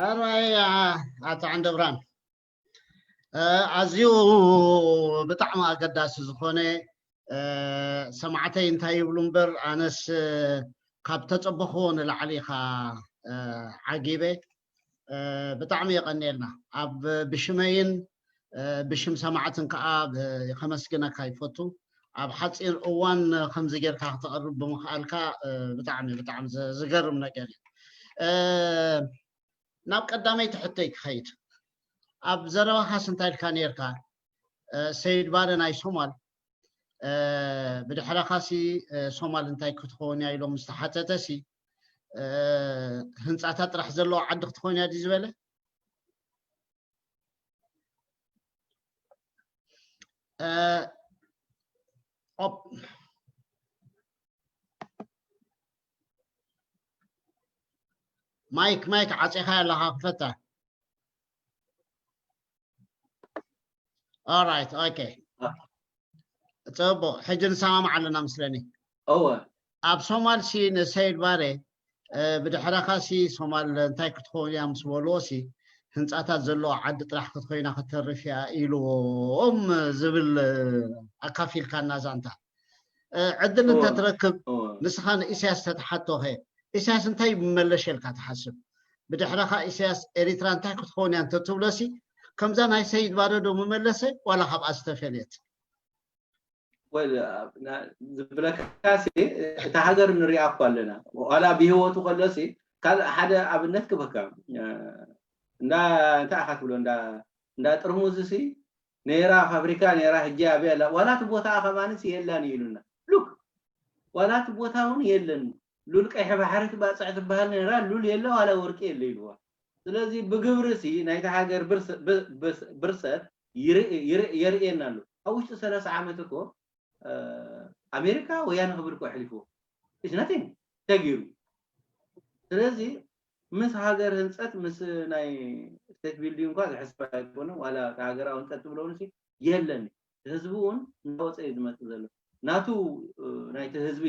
ኣርባይ ኣቶ ዓንደብራን፣ ኣዝዩ ብጣዕሚ ኣገዳሲ ዝኾነ፣ ሰማዕተይ እንታይ ይብሉ እምበር፣ ኣነስ ካብ ተጸበኽዎ ንላዕሊ ኢኻ ዓጊበ። ብጣዕሚ የቐንየልና። ኣብ ብሽመይን ብሽም ሰማዕትን ከኣ ከመስግነካ ይፈቱ። ኣብ ሓጺር እዋን ከምዚ ጌርካ ክተቕርብ ብምኽኣልካ ብጣዕሚ ብጣዕሚ ዝገርም ነገር እዩ። ናብ ቀዳመይቲ ሕቶይ ክኸይድ። ኣብ ዘረባኻስ እንታይ ኢልካ ኔርካ? ሰይድ ባረ ናይ ሶማል፣ ብድሕረኻሲ ሶማል እንታይ ክትኸውን እያ ኢሎም ዝተሓተተሲ፣ ህንጻታት ጥራሕ ዘለዎ ዓዲ ክትኸውን እያ ድዩ ዝበለ? ማይክ ማይክ ዓፂኻ ኣለኻ፣ ክፈታ። ኦራይት፣ ኦኬ። ፅቡቅ፣ ሕጂ ንሰማማዕ ኣለና ምስለኒ። እወ። ኣብ ሶማል ሲ ንሰይድ ባሬ፣ ብድሕረኻ ሲ ሶማል እንታይ ክትኸውን እያ ምስ በልዎ ሲ፣ ህንፃታት ዘለዎ ዓዲ ጥራሕ ክትኮይና ከተርፍ እያ ኢልዎም ዝብል ኣካፊልካና ዛንታ። ዕድል እንተትረክብ፣ ንስኻ ንኢሳያስ ተትሓቶኸ፣ ኢሳያስ እንታይ ምመለሸልካ ትሓስብ? ብድሕረኻ ኢሳያስ ኤሪትራ እንታይ ክትኸውን እያ እንተትብሎሲ፣ ከምዛ ናይ ሰይድ ባረዶ ምመለሰ ዋላ ካብኣ ዝተፈልየት? ዝብለካሲ፣ እታ ሃገር ንሪኣ እኮ ኣለና። ዋላ ብህይወቱ ከሎሲ፣ ካልእ ሓደ ኣብነት ክበካ፣ እንዳ እንታይ ኢኻ ትብሎ፣ እንዳ ጥርሙዝሲ ነይራ ፋብሪካ ነይራ፣ ሕጂ ኣበይ ኣላ? ዋላ እቲ ቦታኣ ከማንስ የላን እዩ ኢሉና። ሉክ፣ ዋላ እቲ ቦታ እውን የለን። ሉል ቀይሕ ባሕሪ ትባፅዕ ትበሃል ነይራ፣ ሉል የለ ዋላ ወርቂ የለ ኢልዋ። ስለዚ ብግብሪ ሲ ናይቲ ሃገር ብርሰት የርእየና ኣሎ። ኣብ ውሽጢ ሰላሳ ዓመት እኮ ኣሜሪካ ወያነ ክብል እኮ ኣሕሊፍዎ። ኢትስ ናቲንግ ተገይሩ። ስለዚ ምስ ሃገር ህንፀት ምስ ናይ ስቴት ቢልዲንግ እንኳ ዝሕስብ ኣይኮነን። ዋላ እቲ ሃገራዊ ህንፀት ትብሎ እውን የለን። ህዝቢ እውን እናወፀ እዩ ዝመፅእ ዘሎ። ናቱ ናይቲ ህዝቢ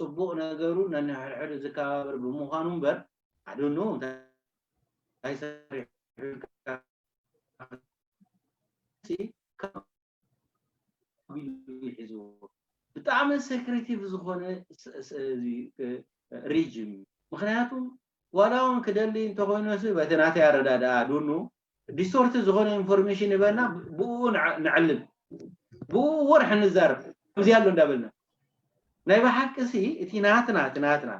ፅቡቕ ነገሩ ነንሕድሕዱ ዝከባበር ብምዃኑ እምበር፣ ኣደኖ እንታይ ሰሪሑ ሒዝዎ። ብጣዕሚ ሴክሬቲቭ ዝኾነ ሪጅም። ምክንያቱ ዋላ እውን ክደሊ እንተኮይኑ በቲ ናተይ ኣረዳድኣ፣ ዱኑ ዲስቶርት ዝኾነ ኢንፎርሜሽን ይበና፣ ብኡ ንዕልል፣ ብኡ ወርሒ ንዛረብ። ከምዚ ኣሎ እንዳበልና ናይ ብሓቂ ሲ እቲ ናትና እቲ ናትና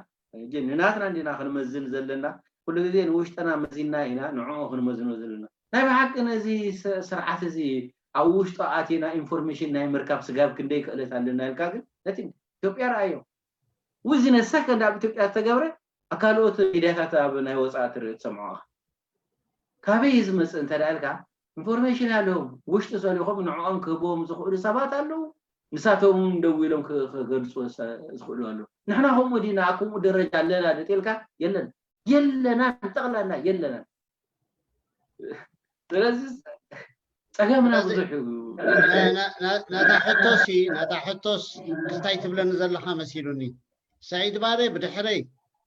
ንናትና እንዲና ክንመዝን ዘለና። ኩሉ ግዜ ንውሽጥና መዚና ኢና ንዕኡ ክንመዝኖ ዘለና። ናይ ብሓቂ ነዚ ስርዓት እዚ ኣብ ውሽጡ ኣቲና ኢንፎርሜሽን ናይ ምርካብ ስጋብ ክንደይ ክእለት ኣለና ኢልካ ግን ነቲ ኢትዮጵያ ረኣዮ። ውዚ ነሰከንድ ኣብ ኢትዮጵያ ዝተገብረ ኣብ ካልኦት ሚድያታት ኣብ ናይ ወፃኢ ትርኢ ትሰምዖ ኢኻ። ካበይ እዩ ዝመፅእ እንተ ደኣ ኢልካ፣ ኢንፎርሜሽን ኣለዎም። ውሽጢ ሰሊኾም ንዕኦም ክህብዎም ዝኽእሉ ሰባት ኣለዉ። ንሳቶም እውን ደው ኢሎም ክገልፁ ዝኽእሉ ኣለዉ። ንሕና ከምኡ ዲና? ኣብ ከምኡ ደረጃ ኣለና ዶ ኢልካ? የለን፣ የለናን፣ ጠቕላላ የለናን። ስለዚ ፀገምና ብዙሕ እዩ። ነታ ሕቶሲ ነታ ሕቶስ እንታይ ትብለኒ ዘለኻ መሲሉኒ። ሰዒድ ባሬ ብድሕረይ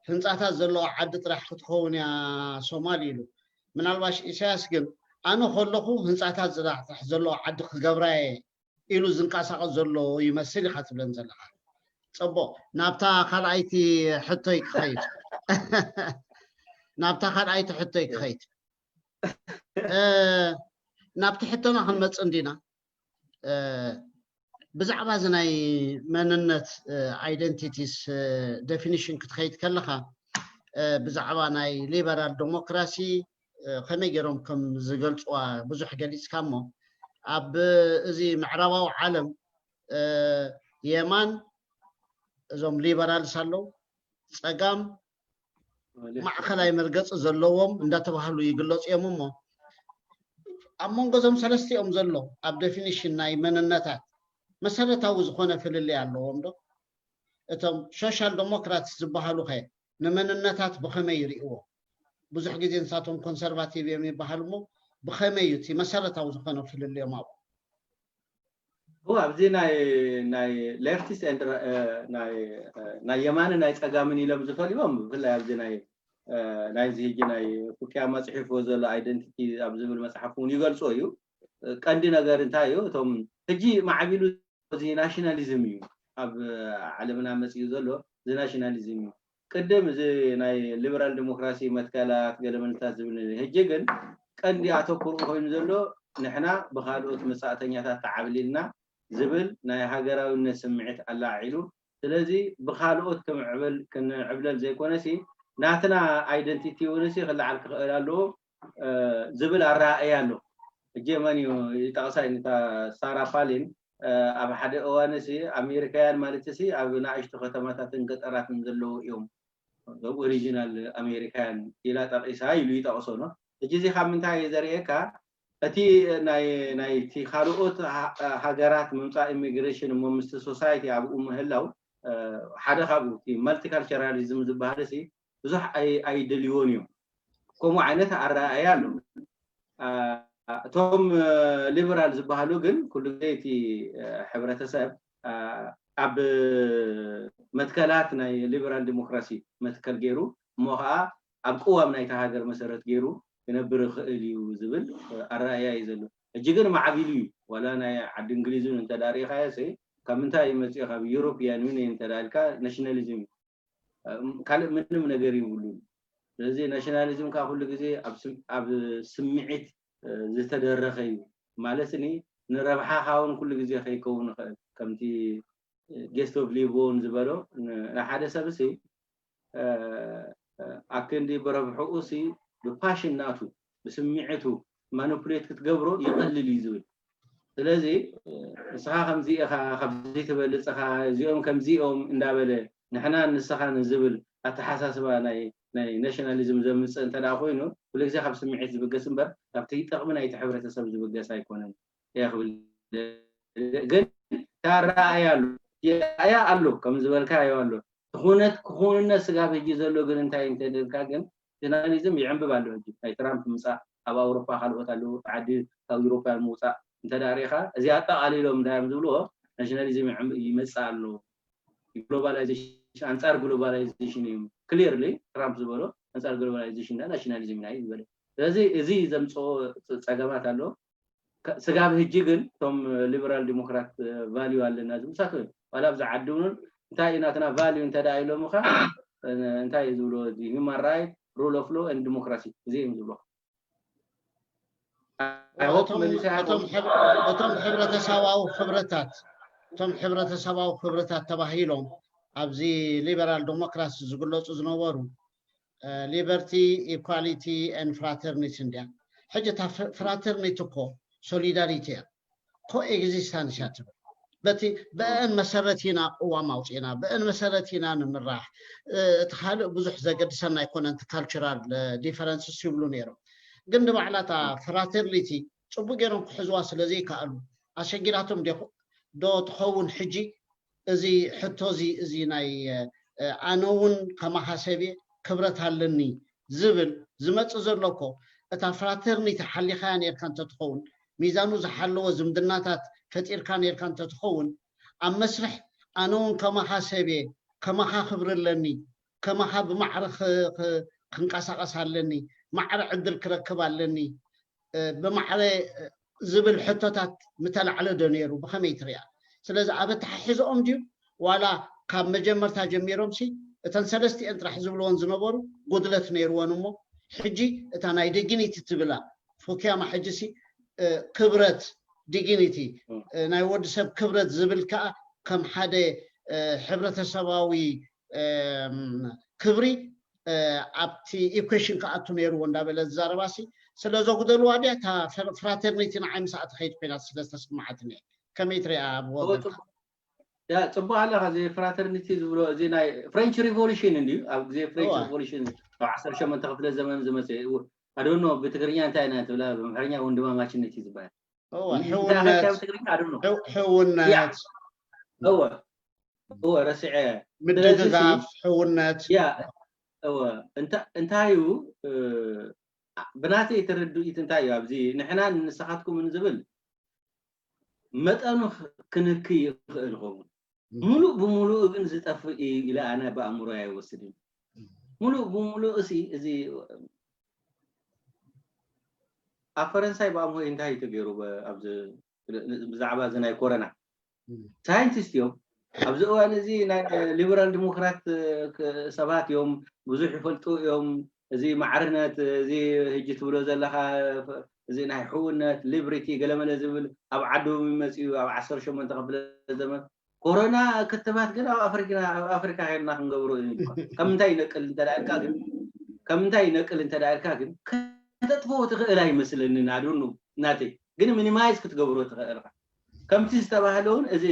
ህንፃታት ዘለዋ ዓዲ ጥራሕ ክትኸውን እያ ሶማል ኢሉ። ምናልባሽ ኢሳያስ ግን ኣነ ከለኹ ህንፃታት ጥራሕ ዘለዋ ዓዲ ክገብራ እየ ኢሉ ዝንቀሳቐስ ዘሎ ይመስል ኢኻ ትብለን ዘለኻ። ፅቡቕ፣ ናብታ ካልኣይቲ ሕቶይ ክኸይድ ናብታ ካልኣይቲ ሕቶይ ክኸይድ ናብቲ ሕቶና ክንመፅእ እንዲና። ብዛዕባ እዚ ናይ መንነት፣ ኣይደንቲቲስ ደፊኒሽን ክትኸይድ ከለኻ፣ ብዛዕባ ናይ ሊበራል ዴሞክራሲ ከመይ ገይሮም ከም ዝገልፅዋ ብዙሕ ገሊፅካ እሞ፣ ኣብ እዚ ምዕራባዊ ዓለም የማን እዞም ሊበራልስ ኣለዉ፣ ፀጋም ማእኸላይ መርገፂ ዘለዎም እንዳተባህሉ ይግለፁ እዮም። እሞ ኣብ መንጎ እዞም ሰለስቲኦም ዘሎ ኣብ ደፊኒሽን ናይ መንነታት መሰረታዊ ዝኾነ ፍልልይ ኣለዎም ዶ? እቶም ሶሻል ዴሞክራትስ ዝበሃሉ ኸ ንመንነታት ብኸመይ ይርእይዎ? ብዙሕ ግዜ ንሳቶም ኮንሰርቫቲቭ እዮም ይበሃል። እሞ ብኸመይ እዩ እቲ መሰረታዊ ዝኾነ ፍልልዮም ኣብኡ? እዎ፣ ኣብዚ ናይ ናይ leftists and ራ- እ፣ ናይ እ፣ ናይ የማንን ናይ ጸጋምን ኢሎም ዝፈልዮም፣ ብፍላይ ኣብዚ ናይ እ፣ ናይዚ ሕጂ ናይ ፉኩያማ ጽሒፍዎ ዘሎ identity ኣብ ዝብል መጽሓፍ እውን ይገልጾ እዩ። እ፣ ቀንዲ ነገር እንታይ እዩ? እቶም ሕጂ ማዕቢሉ እዚ ናሽናሊዝም እዩ ኣብ ዓለምና መጺኡ ዘሎ፣ እዚ ናሽናሊዝም እዩ። ቅድም እዚ ናይ ሊበራል ዲሞክራሲ መትከላት ገለመለታት ዝብል ነይሩ። ሕጂ ግን ቀንዲ ኣተኩርኡ ኮይኑ ዘሎ ንሕና ብኻልኦት መጻእተኛታት ተዓብሊልና ዝብል ናይ ሃገራዊነት ስምዒት ኣላዒሉ። ስለዚ ብኻልኦት ክምዕብል ክንዕብለል ዘይኮነሲ ናትና ኣይደንቲቲ እውን ሲ ክለዓል ክኽእል ኣለዎ ዝብል ኣረኣእያ ኣሎ። እጀ መን እዩ ይጠቕሳ? ነታ ሳራ ፓሊን ኣብ ሓደ እዋን ሲ ኣሜሪካውያን ማለት ሲ ኣብ ንኣሽቱ ከተማታትን ገጠራትን ዘለዉ እዮም ኦሪጂናል ኣሜሪካውያን ኢላ ጠቒሳ ኢሉ ይጠቕሶ ነው። ሕጂ እዚ ካብ ምንታይ እዩ ዘርእየካ? እቲ ናይ ናይቲ ካልኦት ሃገራት ምምፃእ ኢሚግሬሽን እሞ ምስቲ ሶሳይቲ ኣብኡ ምህላው ሓደ ካብኡ እቲ ማልቲካልቸራሊዝም ዝበሃል ሲ ብዙሕ ኣይደልይዎን እዮም። ከምኡ ዓይነት ኣረኣእያ ኣሎ። እቶም ሊበራል ዝበሃሉ ግን ኩሉ ግዜ እቲ ሕብረተሰብ ኣብ መትከላት ናይ ሊበራል ዲሞክራሲ መትከል ገይሩ እሞ ከዓ ኣብ ቅዋም ናይታ ሃገር መሰረት ገይሩ ክነብር ይኽእል እዩ ዝብል ኣረኣእያ እዩ ዘሎ። ሕጂ ግን ማዕቢሉ እዩ። ዋላ ናይ ዓዲ እንግሊዝ እውን እንተዳሪኻዮ ሲ ካብ ምንታይ እዩ መፅኡ? ካብ ዩሮፒያን ዩኒየን እንተዳልካ ናሽናሊዝም እዩ። ካልእ ምንም ነገር ይብሉን። ስለዚ ናሽናሊዝም ከዓ ኩሉ ግዜ ኣብ ስምዒት ዝተደረኸ እዩ። ማለት ኒ ንረብሓኻ እውን ኩሉ ግዜ ከይከውን ይኽእል። ከምቲ ጌስቶቭ ሊቦን ዝበሎ ንሓደ ሰብ ሲ ኣክንዲ ብረብሕኡ ሲ ብፓሽን ናቱ ብስምዒቱ ማኒፑሌት ክትገብሮ ይቐልል እዩ ዝብል። ስለዚ ንስኻ ከምዚ ኢኻ፣ ካብዚ ትበልጽኻ፣ እዚኦም ከምዚኦም እንዳበለ ንሕና ንስኻ ንዝብል ኣተሓሳስባ ናይ ናይ ናሽናሊዝም ዘምጽእ እንተ ደኣ ኮይኑ ኩሉ ግዜ ካብ ስምዒት ዝብገስ እምበር ካብቲ ጠቕሚ ናይቲ ሕብረተሰብ ዝብገስ ኣይኮነን እየ ክብል። ግን ኣረኣእያ ኣሎ፣ ኣረኣእያ ኣሎ ከም ዝበልካዮ ኣሎ። ክኹነት ክኹንነት ስጋብ ሕጂ ዘሎ ግን እንታይ እንተደልካ ግን ናሽናሊዝም ይዕንብብ ኣሎ። ሕጂ ናይ ትራምፕ ምጻእ ኣብ ኣውሮፓ ካልኦት ኣለዉ ዓዲ ካብ ዩሮፓ ምውጻእ እንተ ደኣ ርኢኻ እዚ ኣጠቓሊሎም እንዳ እዮም ዝብልዎ ናሽናሊዝም ይመጽእ ኣሎ። ግሎባላይዜሽን ኣንጻር ግሎባላይዜሽን እዩ። ክሊርሊ ትራምፕ ዝበሎ ኣንጻር ግሎባላይዜሽን እና ናሽናሊዝም ኢና እዩ ዝበለ። ስለዚ እዚ ዘምፅኦ ፀገማት ኣሎ። ስጋብ ህጂ ግን እቶም ሊበራል ዲሞክራት ቫልዩ ኣለና ዝብሉ ሳቶ እዮም። ዋላ ኣብዚ ዓዲ እውን እንታይ እዩ ናትና ቫልዩ እንተ ደኣ ኢሎምኻ እንታይ እዩ ዝብሎ? ሂማን ራይት ሩል ኦፍ ሎ ን ዲሞክራሲ እዚ እዮም ዝብሎ። እቶም ሕብረተሰባዊ ክብረታት እቶም ሕብረተሰባዊ ክብረታት ተባሂሎም ኣብዚ ሊበራል ዲሞክራሲ ዝግለፁ ዝነበሩ ሊበርቲ ኢኳሊቲ ን ፍራተርኒቲ እንድያ። ሕጂ እታ ፍራተርኒቲ እኮ ሶሊዳሪቲ እያ። ኮ ኤግዚስታንስ እያ ትብል። በቲ ብአን መሰረት ኢና ቅዋም ኣውፂእና ብአን መሰረት ኢና ንምራሕ። እቲ ካልእ ብዙሕ ዘገድሰና ኣይኮነን እቲ ካልቸራል ዲፈረንስስ ይብሉ ነይሮም። ግን ንባዕላ እታ ፍራተርኒቲ ፅቡቅ ገይሮም ክሕዝዋ ስለዘይከኣሉ ኣሸጊራቶም ዶ ትኸውን? ሕጂ እዚ ሕቶ እዚ እዚ ናይ ኣነ እውን ከማኻ ሰብ እየ ክብረት ኣለኒ ዝብል ዝመፅእ ዘሎ እኮ እታ ፍራተርኒቲ ሓሊኻያ ነርካ እንተትኸውን ሚዛኑ ዝሓለወ ዝምድናታት ፈጢርካ ነርካ እንተትኸውን ኣብ መስርሕ ኣነ እውን ከማኻ ሰብ እየ ከማኻ ክብሪ ኣለኒ ከማኻ ብማዕረ ክንቀሳቀስ ኣለኒ ማዕረ ዕድል ክረክብ ኣለኒ ብማዕረ ዝብል ሕቶታት ምተላዕለ ዶ ነይሩ ብኸመይ ትሪኣ? ስለዚ ኣብ ኣተሓሕዝኦም ድዩ ዋላ ካብ መጀመርታ ጀሚሮም ሲ እተን ሰለስቲኤን ጥራሕ ዝብልወን ዝነበሩ ጉድለት ነይርወን እሞ ሕጂ እታ ናይ ዲግኒቲ ትብላ ፉኪያማ ሕጂ ሲ ክብረት ዲግኒቲ ናይ ወዲ ሰብ ክብረት ዝብል ከዓ ከም ሓደ ሕብረተሰባዊ ክብሪ ኣብቲ ኢኩዌሽን ክኣቱ ነይርዎ እንዳበለ ዝዛረባ ሲ ስለ ዘጉደልዋ ድያ እታ ፍራተርኒቲ ንዓይ ምስኣ ትኸይድ ኮይና ስለ ዝተስማዓትኒ እየ። ከመይ ትሪኣ ኣብ ወገንካ? ጽቡቅ ኣለካ እዚ ፍራተርኒቲ ዝብሎ እዚ ናይ ፍሬንች ሪቮሉሽን እንድዩ ኣብ ግዜ ፍሬንች ሪቮሉሽን ኣብ ዓሰርተ ሸሞንተ ክፍለ ዘመን ዝመፀ ኣዶኖ ብትግርኛ እንታይ ኢና ትብላ ብምሕርኛ ወንድማማችነት እዩ ዝበሃል ሕውነት ሕውነት እወ እወ ረስዐ ምድግጋፍ ሕውነት ያ እወ እንታይ እዩ ብናተይ ተረድኢት እንታይ እዩ ኣብዚ ንሕናን ንስኻትኩምን ዝብል መጠኑ ክንክይ ይኽእል ይኸውን። ምሉእ ብምሉእ ግን ዝጠፍእ እዩ ኢለ ኣነ ብኣእምሮ ኣይወስድን። ምሉእ ብምሉእ እሲ እዚ ኣብ ፈረንሳይ ብኣምሆ እንታይ እዩ ተገይሩ? ኣብዚ ብዛዕባ እዚ ናይ ኮረና ሳይንቲስት እዮም። ኣብዚ እዋን እዚ ናይ ሊበራል ዲሞክራት ሰባት እዮም፣ ብዙሕ ይፈልጡ እዮም። እዚ ማዕርነት፣ እዚ ህጂ ትብሎ ዘለካ፣ እዚ ናይ ሕውነት፣ ሊብሪቲ፣ ገለመለ ዝብል ኣብ ዓዶም ይመፅኡ ኣብ ዓሰርተ ሸሞንተ ክፍለ ዘመን። ኮሮና ክትባት ግን ኣብ ኣፍሪካ ኣብ ኣፍሪካ ሄድና ክንገብሮ እዩ። ከም እንታይ ይነቅል እንተ ኢልካ ግን ከም እንታይ ይነቅል እንተ ኢልካ ግን ከተጥፍኦ ትኽእል ኣይመስለንን። ኣዱኑ ናተይ ግን ሚኒማይዝ ክትገብሮ ትኽእል ኢኻ። ከምቲ ዝተባህለ እውን እዚ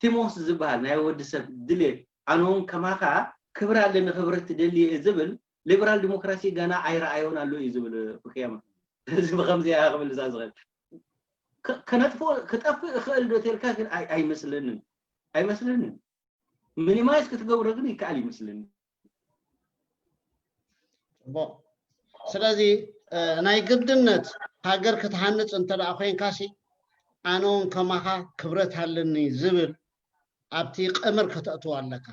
ቲሞስ ዝበሃል ናይ ወዲ ሰብ ድሌት ኣነ እውን ከማኻ ክብሪ ኣለኒ ክብሪ ትደሊ ዝብል ሊበራል ዲሞክራሲ ገና ኣይረኣዮን ኣሎ እዩ ዝብል። ብክያማ እዚ ብከምዚ ክብል እዛ ዝኽእል ከነጥፎ ክጠፍእ እኽእል ዶ ተልካ ግን ኣይመስለንን ኣይመስለንን። ሚኒማይዝ ክትገብሮ ግን ይከኣል ይመስለኒ። ፅቡቕ። ስለዚ ናይ ግድነት ሃገር ክትሃንፅ እንተ ደኣ ኮይንካሲ ኣነ እውን ከማኻ ክብረት ኣለኒ ዝብል ኣብቲ ቀመር ከተእትዎ ኣለካ።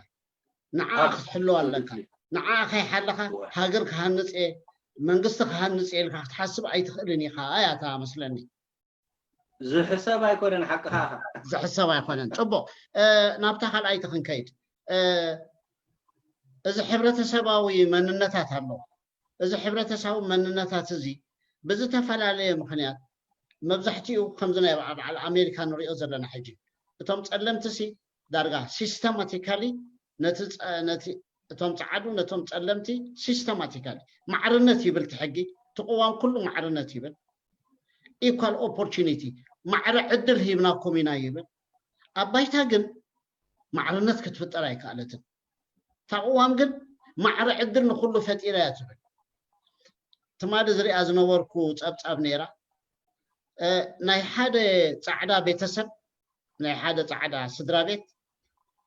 ንዓ ክትሕልዋ ኣለካ። ንዓ ከይሓለኻ ሃገር ክሃንፅ እየ መንግስቲ ክሃንፅ እየ ኢልካ ክትሓስብ ኣይትኽእልን ኢኻ እያ እታ መስለኒ። ዝሕሰብ ኣይኮነን ሓቅኻ ኢኻ። ዝሕሰብ ኣይኮነን። ፅቡቕ ናብታ ካልኣይቲ ክንከይድ። እዚ ሕብረተሰባዊ መንነታት ኣሎ። እዚ ሕብረተሰባዊ መንነታት እዚ ብዝተፈላለየ ምኽንያት መብዛሕትኡ ከምዚ ናይ በዓል ኣሜሪካ ንሪኦ ዘለና ሕጂ እቶም ፀለምቲ ሲ ዳርጋ ሲስተማቲካሊ ነቲ እቶም ፀዓዱ ነቶም ፀለምቲ ሲስተማቲካሊ ማዕርነት ይብል እቲ ሕጊ እቲ ቅዋም ኩሉ ማዕርነት ይብል ኢኳል ኦፖርቹኒቲ ማዕረ ዕድል ሂብናኩም ኢና ይብል ኣብ ባይታ ግን ማዕርነት ክትፍጠር ኣይከኣለትን እታ ቅዋም ግን ማዕረ ዕድል ንኩሉ ፈጢራ እያ ትብል ትማሊ ዝሪኣ ዝነበርኩ ፀብፃብ ነይራ ናይ ሓደ ፃዕዳ ቤተሰብ ናይ ሓደ ፃዕዳ ስድራ ቤት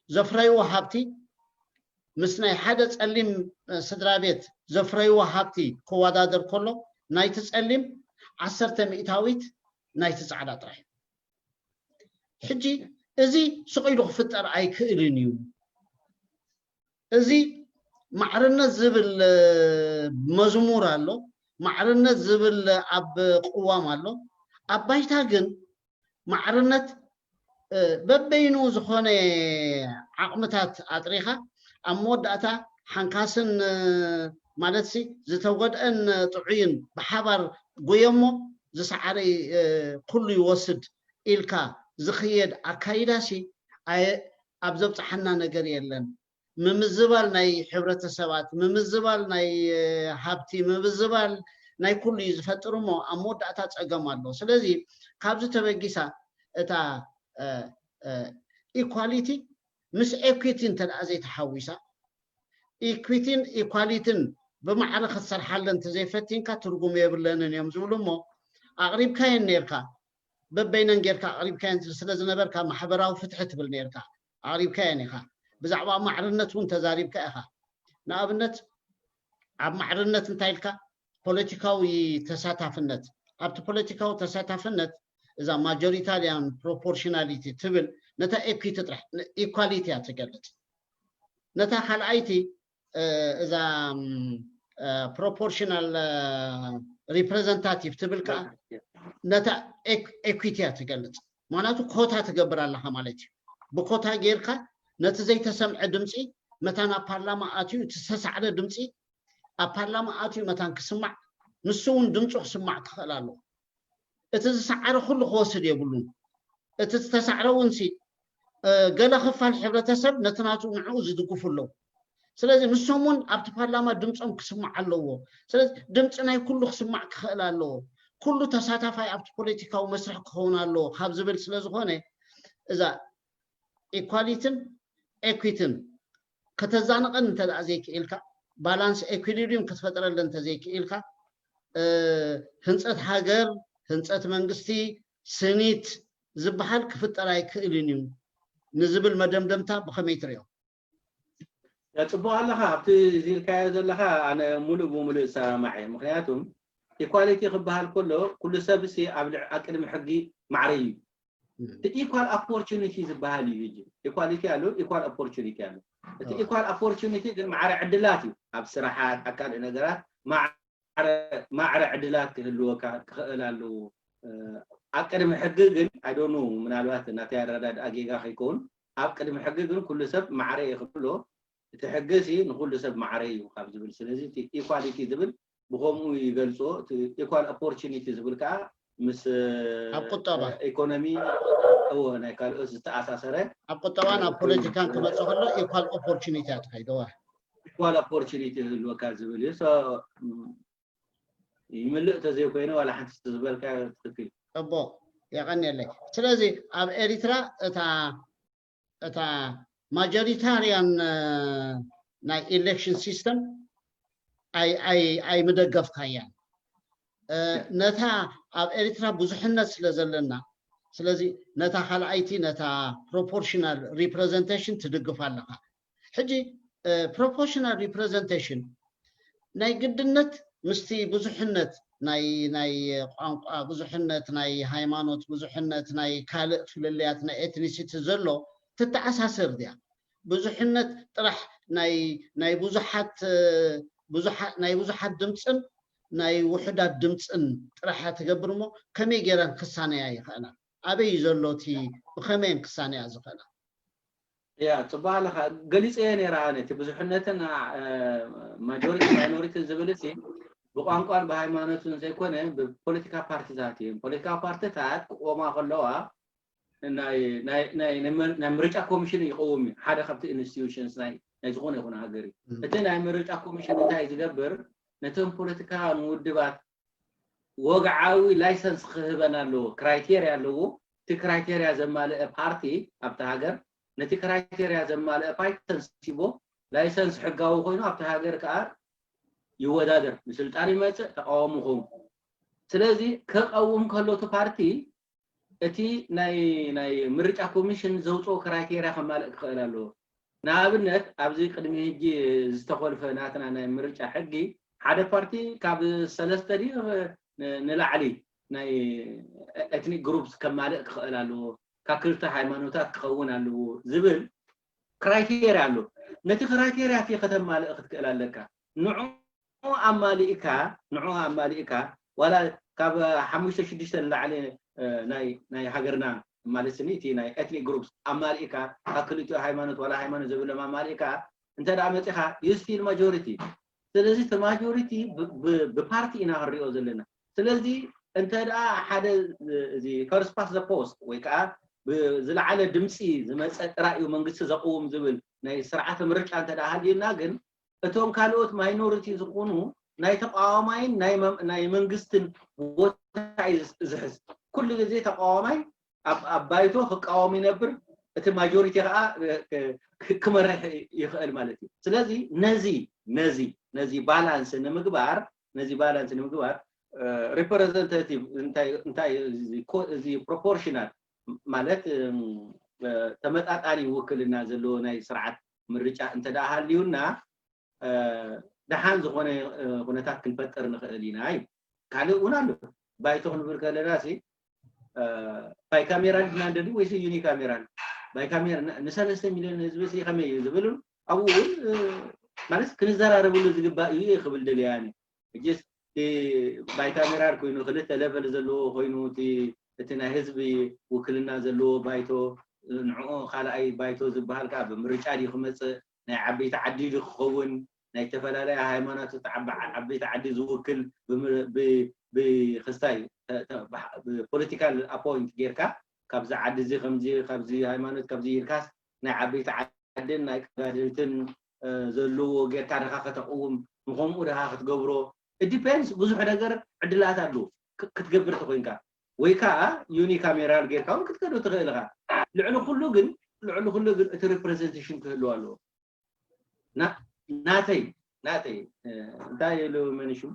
ዘፍረይዎ ሃብቲ ምስ ናይ ሓደ ፀሊም ስድራ ቤት ዘፍረይዎ ሃብቲ ክወዳደር ከሎ ናይቲ ፀሊም ዓሰርተ ሚእታዊት ናይቲ ፃዕዳ ጥራሕ ሕጂ እዚ ስቕ ኢሉ ክፍጠር ኣይክእልን እዩ እዚ ማዕርነት ዝብል መዝሙር ኣሎ ማዕርነት ዝብል ኣብ ቅዋም ኣሎ ኣብ ባይታ ግን ማዕርነት በበይኑ ዝኾነ ዓቕምታት ኣጥሪኻ ኣብ መወዳእታ ሓንካስን ማለት ሲ ዝተጎድአን ጥዑይን ብሓባር ጉየሞ ዝሰዓረ ኩሉ ይወስድ ኢልካ ዝኽየድ ኣካይዳ ሲ ኣብ ዘብፅሓና ነገር የለን ምምዝባል ናይ ሕብረተሰባት ምምዝባል ናይ ሃብቲ ምምዝባል ናይ ኩሉ እዩ ዝፈጥር እሞ ኣብ መወዳእታ ፀገም ኣሎ ስለዚ ካብዚ ተበጊሳ እታ ኢኳሊቲ ምስ ኤኩቲ እንተ ዘይተሓዊሳ ኢኩቲን ኢኳሊትን ብማዕረ ክትሰርሓለን እንተዘይፈቲንካ ትርጉም የብለንን እዮም ዝብሉ እሞ ኣቕሪብካየን ነርካ በበይነን ጌርካ ኣቕሪብካየን ስለ ዝነበርካ ማሕበራዊ ፍትሒ ትብል ነርካ ኣቕሪብካየን ኢኻ ብዛዕባ ማዕርነት እውን ተዛሪብካ ኢኻ ንኣብነት ኣብ ማዕርነት እንታይ ኢልካ ፖለቲካዊ ተሳታፍነት ኣብቲ ፖለቲካዊ ተሳታፍነት እዛ ማጆሪታሪያን ፕሮፖርሽናሊቲ ትብል ነታ ኤኩቲ ጥራሕ ኢኳሊቲ እያ ትገልፅ ነታ ካልኣይቲ እዛ ፕሮፖርሽናል ሪፕሬዘንታቲቭ ትብል ከዓ ነታ ኤኩቲ እያ ትገልፅ ምክንያቱ ኮታ ትገብር ኣለካ ማለት እዩ ብኮታ ጌርካ ነቲ ዘይተሰምዐ ድምፂ መታን ኣብ ፓርላማ ኣትዩ እቲ ዝተሳዕረ ድምፂ ኣብ ፓርላማ ኣትዩ መታን ክስማዕ ንሱ እውን ድምፁ ክስማዕ ክኽእል ኣለዎ እቲ ዝሰዓረ ኩሉ ክወስድ የብሉን እቲ ዝተሳዕረ እውን ሲ ገለ ክፋል ሕብረተሰብ ነቲ ናቱ ንዕኡ ዝድግፉ ኣለዉ ስለዚ ንሶም እውን ኣብቲ ፓርላማ ድምፆም ክስማዕ ኣለዎ ስለዚ ድምፂ ናይ ኩሉ ክስማዕ ክኽእል ኣለዎ ኩሉ ተሳታፋይ ኣብቲ ፖለቲካዊ መስርሕ ክኸውን ኣለዎ ካብ ዝብል ስለ ዝኾነ እዛ ኢኳሊትን ኤኩትን ከተዛንቐን እንተ ዘይክኢልካ ባላንስ ኤኩሊብሪም ክትፈጥረለን እንተ ዘይክኢልካ ህንፀት ሃገር ህንፀት መንግስቲ ስኒት ዝበሃል ክፍጠር ኣይክእልን እዩ ንዝብል መደምደምታ ብኸመይ ትሪኦ ጽቡቕ ኣለኻ ኣብቲ ዝኢልካዮ ዘለኻ ኣነ ሙሉእ ብሙሉእ እሰማማዕ እየ ምክንያቱም ኢኳሊቲ ክበሃል ከሎ ኩሉ ሰብ ሲ ኣብ ቅድሚ ሕጊ ማዕረ እዩ። እቲ equal opportunity ዝበሃል እዩ። ሕጂ equality ኣሎ፣ equal opportunity ኣሎ። እቲ equal opportunity ግን ማዕረ ዕድላት እዩ። ኣብ ስራሓት፣ ኣብ ካልእ ነገራት ማዕረ ዕድላት ክህልወካ ክኽእል ኣለዎ። ኣብ ቅድሚ ሕጊ ግን I don't know፣ ምናልባት ናተይ ኣረዳድኣ ጌጋ ከይከውን፣ ኣብ ቅድሚ ሕጊ ግን ኩሉ ሰብ ማዕረ እየ ክብሎ፣ እቲ ሕጊ ሲ ንኩሉ ሰብ ማዕረ እዩ ካብ ዝብል፣ ስለዚ እቲ equality ዝብል ብከምኡ ይገልጾ። እቲ equal opportunity ዝብል ከዓ ምስ ኣብ ቁጠባ ኢኮኖሚ እዎ ናይ ካልኦት ዝተኣሳሰረ ኣብ ቁጠባን ኣብ ፖለቲካን ክመጽእ ከሎ equal opportunity እያ ትኸይድ። እወ። equal opportunity ይህልወካ ዝብል እዩ። So ይምልእ ተዘይኮይነ ዋላ ሓንቲ ዝበልካ ትክክል። ጽቡቕ፣ የቐንየለይ። ስለዚ ኣብ ኤሪትራ እታ እታ ማጆሪታርያን ናይ election system ኣይምደገፍካያን። ነታ ኣብ ኤሪትራ ብዙሕነት ስለ ዘለና፣ ስለዚ ነታ ካልኣይቲ ነታ proportional representation ትድግፍ ኣለኻ። ሕጂ proportional representation ናይ ግድነት ምስቲ ብዙሕነት ናይ ናይ ቋንቋ ብዙሕነት፣ ናይ ሃይማኖት ብዙሕነት፣ ናይ ካልእ ፍልልያት ናይ ኤትኒሲቲ ዘሎ ትተኣሳሰር ድያ? ብዙሕነት ጥራሕ ናይ ናይ ብዙሓት ብዙሓት ናይ ብዙሓት ድምፅን ናይ ውሑዳት ድምፅን ጥራሕ ትገብር እሞ ከመይ ገይረን ክሳነያ ይኽእላ? ኣበይ እዩ ዘሎ እቲ ብኸመይን ክሳነያ ዝኽእላ? ያ ጽቡቅ ኣለኻ። ገሊጸዮ ነይረ ኣነ እቲ ብዙሕነትን ማጆሪቲ ማይኖሪቲ ዝብል ሲ ብቋንቋን ብሃይማኖትን ዘይኮነ ብፖለቲካ ፓርቲታት እዮም። ፖለቲካ ፓርቲታት ክቆማ ከለዋ ናይ ናይ ናይ ናይ መር- ናይ ምርጫ ኮሚሽን ይቀውም እዩ። ሓደ ካብቲ ኢንስቲትዩሽንስ ናይ ናይ ዝኾነ ይኹን ሃገር እዩ። እቲ ናይ ምርጫ ኮሚሽን እንታይ ዝገብር ነቶም ፖለቲካ ውድባት ወግዓዊ ላይሰንስ ክህበን ኣለዎ። ክራይቴርያ ኣለዎ። እቲ ክራይቴርያ ዘማልአ ፓርቲ ኣብቲ ሃገር ነቲ ክራይቴርያ ዘማልአ ፓርቲ ተንሲቦ ላይሰንስ ሕጋዊ ኮይኑ ኣብቲ ሃገር ከዓ ይወዳደር፣ ንስልጣን ይመፅእ፣ ተቃዋሚ ኸውን። ስለዚ ከቀውም ከሎ እቲ ፓርቲ እቲ ናይ ናይ ምርጫ ኮሚሽን ዘውፅኦ ክራይቴርያ ከማልእ ክኽእል ኣለዎ። ንኣብነት ኣብዚ ቅድሚ ሕጂ ዝተኾልፈ ናትና ናይ ምርጫ ሕጊ ሓደ ፓርቲ ካብ ሰለስተ ድዩ ንላዕሊ ናይ ኤትኒክ ግሩፕስ ከማልእ ክኽእል ኣለዎ፣ ካብ ክልተ ሃይማኖታት ክኸውን ኣለዎ ዝብል ክራይቴርያ ኣሎ። ነቲ ክራይቴርያ እቲ ከተማልእ ክትክእል ኣለካ። ንዑ ኣማሊእካ ንዑ ኣማሊእካ ዋላ ካብ ሓሙሽተ ሽዱሽተ ንላዕሊ ናይ ናይ ሃገርና ማለት ስኒ እቲ ናይ ኤትኒክ ግሩፕስ ኣማሊእካ ካብ ክልቲኡ ሃይማኖት ዋላ ሃይማኖት ዘብሎም ኣማሊእካ እንተ ደኣ መፂኻ you still majority። ስለዚ እቲ ማጆሪቲ ብፓርቲ ኢና ክንሪኦ ዘለና። ስለዚ እንተ ደኣ ሓደ እዚ first past the post ወይ ከዓ ብዝለዓለ ድምፂ ዝመፀ ጥራይ እዩ መንግስቲ ዘቕውም ዝብል ናይ ስርዓተ ምርጫ እንተ ደኣ ሃልዩና ግን እቶም ካልኦት ማይኖሪቲ ዝኾኑ ናይ ተቃዋማይን ናይ መንግስትን ቦታ እዩ ዝሕዝ። ኩሉ ግዜ ተቃዋማይ ኣብ ባይቶ ክቃወም ይነብር፣ እቲ ማጆሪቲ ከዓ ክመርሕ ይኽእል ማለት እዩ። ስለዚ ነዚ ነዚ ነዚ ባላንስ ንምግባር ነዚ ባላንስ ንምግባር ሪፕሬዘንታቲቭ እንታይ እዚ ፕሮፖርሽናል ማለት ተመጣጣኒ ውክልና ዘለዎ ናይ ስርዓት ምርጫ እንተ ደኣ ሃልዩና ደሓን ዝኾነ ኩነታት ክንፈጥር ንኽእል ኢና እዩ። ካልእ እውን ኣሎ። ባይቶ ክንብል ከለና ሲ ባይካሜራል ኢና ንደሊ ወይስ ዩኒካሜራል? ባይካሜራ ንሰለስተ ሚሊዮን ህዝቢ ሲ ከመይ እዩ ዝብል ኣብኡ እውን ማለት ክንዘራረብሉ ዝግባእ እዩ ክብል ደልየ ኣነ። ሕጂስ ባይካሜራል ኮይኑ ክልተ ሌቨል ዘለዎ ኮይኑ እቲ ናይ ህዝቢ ውክልና ዘለዎ ባይቶ ንዕኡ ካልኣይ ባይቶ ዝበሃል ከዓ ብምርጫ ድዩ ክመፅእ ናይ ዓበይቲ ዓዲ ድዩ ክኸውን ናይ ዝተፈላለያ ሃይማኖት ዓበይቲ ዓዲ ዝውክል ብክስታይ ብፖለቲካል ኣፖይንት ጌርካ ካብዚ ዓዲ እዚ ከምዚ ካብዚ ሃይማኖት ካብዚ ኢልካስ ናይ ዓበይቲ ዓድን ናይ ቀዳድልትን ዘለዎ ጌርካ ድኻ ከተቕውም ንከምኡ ድኻ ክትገብሮ ዲፔንስ ብዙሕ ነገር ዕድላት ኣለዉ ክትገብር ተኮይንካ ወይ ከዓ ዩኒካሜራል ጌርካ እውን ክትከዶ ትኽእል ኢኻ። ልዕሊ ኩሉ ግን ልዕሊ ኩሉ ግን እቲ ሪፕሬዘንቴሽን ክህልው ኣለዎ። ናተይ ናተይ እንታይ ኢሉ መን ሽሙ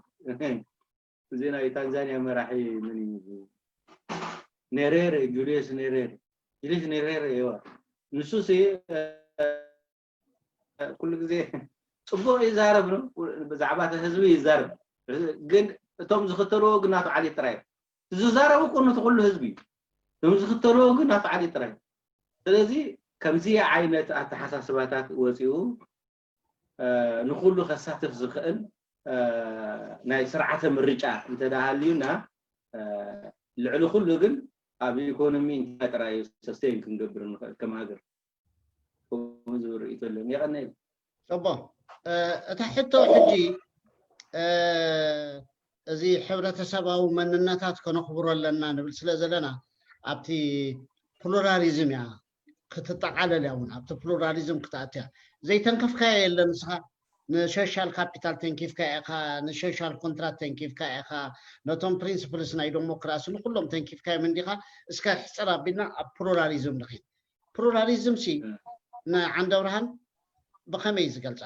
እዚ ናይ ታንዛኒያ መራሒ ምን እዩ ኔሬሬ ጁልየስ ኔሬሬ ጁልየስ ኔሬሬ ይዋ ንሱ ሲ ኩሉ ግዜ ፅቡቅ ይዛረብ ነው ብዛዕባ ህዝቢ ይዛረብ ግን እቶም ዝኽተልዎ ግናቱ ዓሊ ጥራይ ዝዛረቡ ቁኑት ኩሉ ህዝቢ እዩ እቶም ዝኽተልዎ ግን ናብቲ ዓሊ ጥራይ። ስለዚ ከምዚ ዓይነት ኣተሓሳስባታት ወፂኡ ንኩሉ ከሳትፍ ዝኽእል ናይ ስርዓተ ምርጫ እንተደኣ ሃልዩና፣ ልዕሊ ኩሉ ግን ኣብ ኢኮኖሚ እንታይ ጥራይ እዩ ሰስቴን ክንገብር ንኽእል ከም ሃገር? ከምኡ ዝብል ርእይቶ ኣለኒ። የቐነይ። ፅቡቕ። እታ ሕቶ ሕጂ እዚ ሕብረተሰባዊ መንነታት ከነኽብሮ ኣለና ንብል ስለ ዘለና ኣብቲ ፕሉራሊዝም እያ ክትጠቓለል እያ እውን ኣብቲ ፕሉራሊዝም ክትኣትያ ዘይተንከፍካዮ የለን። ንስኻ ንሶሻል ካፒታል ተንኪፍካ ኢኻ፣ ንሶሻል ኮንትራት ተንኪፍካ ኢኻ፣ ነቶም ፕሪንስፕልስ ናይ ዲሞክራሲ ንኩሎም ተንኪፍካዮም እንዲኻ። እስከ ሕፅር ኣቢልና ኣብ ፕሉራሊዝም ንኺድ። ፕሉራሊዝም ሲ ንዓንደብርሃን ብኸመይ ዝገልፃ?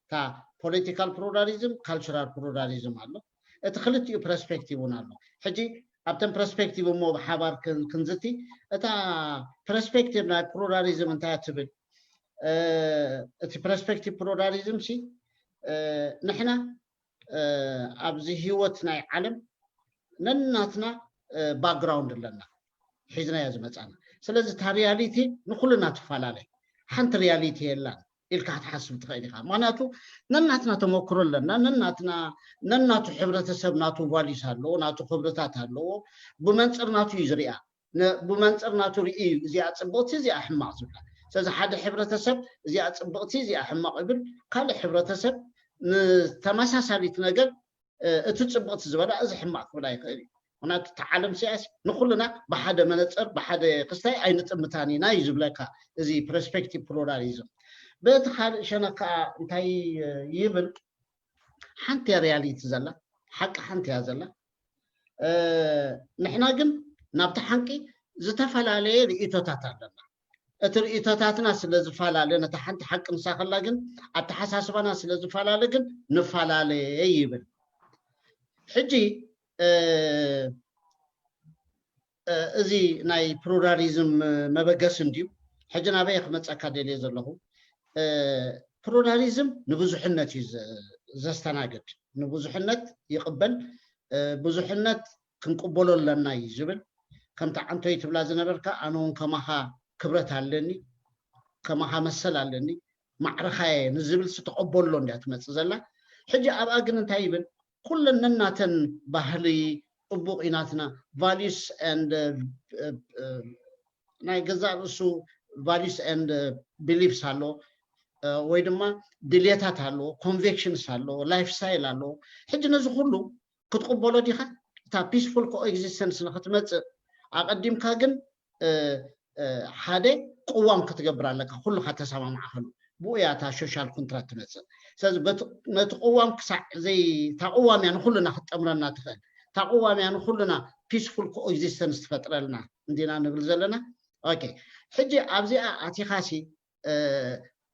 እታ ፖለቲካል ፕሉራሊዝም፣ ካልቸራል ፕሉራሊዝም ኣሎ። እቲ ክልቲኡ ፐርስፔክቲቭ እውን ኣሎ። ሕጂ ኣብተን ፐርስፔክቲቭ እሞ ብሓባር ክንዝቲ፣ እታ ፐርስፔክቲቭ ናይ ፕሉራሊዝም እንታይ ትብል? እቲ ፐርስፔክቲቭ ፕሉራሊዝም ሲ ንሕና ኣብዚ ህይወት ናይ ዓለም ነናትና ባክግራውንድ ኣለና ሒዝናዮ ዝመፃና። ስለዚ እታ ሪያሊቲ ንኩልና ትፈላለ። ሓንቲ ሪያሊቲ የላን ኢልካ ክትሓስብ ትኽእል ኢኻ። ምክንያቱ ነናትና ተመክሮ ኣለና። ነናትና ነናቱ ሕብረተሰብ ናቱ ቫሊዩስ ኣለዎ፣ ናቱ ክብርታት ኣለዎ። ብመንፅር ናቱ እዩ ዝሪኣ። ብመንፅር ናቱ ርኢ እዩ እዚኣ ፅብቕቲ እዚኣ ሕማቕ ዝብላ። ስለዚ ሓደ ሕብረተሰብ እዚኣ ፅብቕቲ እዚኣ ሕማቕ ይብል፣ ካልእ ሕብረተሰብ ንተመሳሳሊት ነገር እቲ ፅብቕቲ ዝበላ እዚ ሕማቕ ክብላ ይኽእል እዩ። ምክንያቱ እቲ ዓለም ሲያስ ንኩልና ብሓደ መነፅር ብሓደ ክስታይ ኣይንጥምታን ኢና እዩ ዝብለካ። እዚ ፐርስፔክቲቭ ፕሉራሊዝም በቲ ካልእ ሸነክ ከዓ እንታይ ይብል? ሓንቲ እያ ሪያሊቲ ዘላ፣ ሓቂ ሓንቲ እያ ዘላ። ንሕና ግን ናብቲ ሓቂ ዝተፈላለየ ርእይቶታት ኣለና። እቲ ርእይቶታትና ስለ ዝፈላለ ነታ ሓንቲ ሓቂ ንሳ ከላ ግን ኣተሓሳስባና ስለ ዝፈላለ ግን ንፈላለየ ይብል። ሕጂ እዚ ናይ ፕሉራሊዝም መበገሲ እንድዩ። ሕጂ ናበይ ክመፀካ ደልየ ዘለኹ፣ ፕሉራሊዝም ንብዙሕነት እዩ ዘስተናግድ። ንብዙሕነት ይቕበል። ብዙሕነት ክንቅበሎ ኣለና እዩ ዝብል። ከምቲ ዓንቶይ ትብላ ዝነበርካ ኣነ እውን ከማኻ ክብረት ኣለኒ፣ ከማኻ መሰል ኣለኒ፣ ማዕረኻየ ንዝብል ዝተቐበሎ እንድያ ትመፅእ ዘላ። ሕጂ ኣብኣ ግን እንታይ ይብል? ኩለን ነናተን ባህሊ ፅቡቕ ኢናትና ቫሊዩስ ኤንድ ናይ ገዛእ ርእሱ ቫሊዩስ ኤንድ ቢሊፍስ ኣሎ ወይ ድማ ድልየታት ኣለዎ፣ ኮንቪክሽንስ ኣለዎ፣ ላይፍ ስታይል ኣለዎ። ሕጂ ነዚ ኩሉ ክትቕበሎ ዲኻ? እታ ፒስፉል ኮኤግዚስተንስ ንክትመፅእ ኣቐዲምካ ግን ሓደ ቅዋም ክትገብር ኣለካ፣ ኩልካ ተሰማማዕካሉ። ብኡ እያ እታ ሶሻል ኮንትራት ትመፅእ። ስለዚ ነቲ ቅዋም ክሳዕ እታ ቅዋም እያ ንኩልና ክትጠምረና ትኽእል። እታ ቅዋም እያ ንኩልና ፒስፉል ኮኤግዚስተንስ ትፈጥረልና እንዲና ንብል ዘለና። ኦኬ፣ ሕጂ ኣብዚኣ ኣቲኻሲ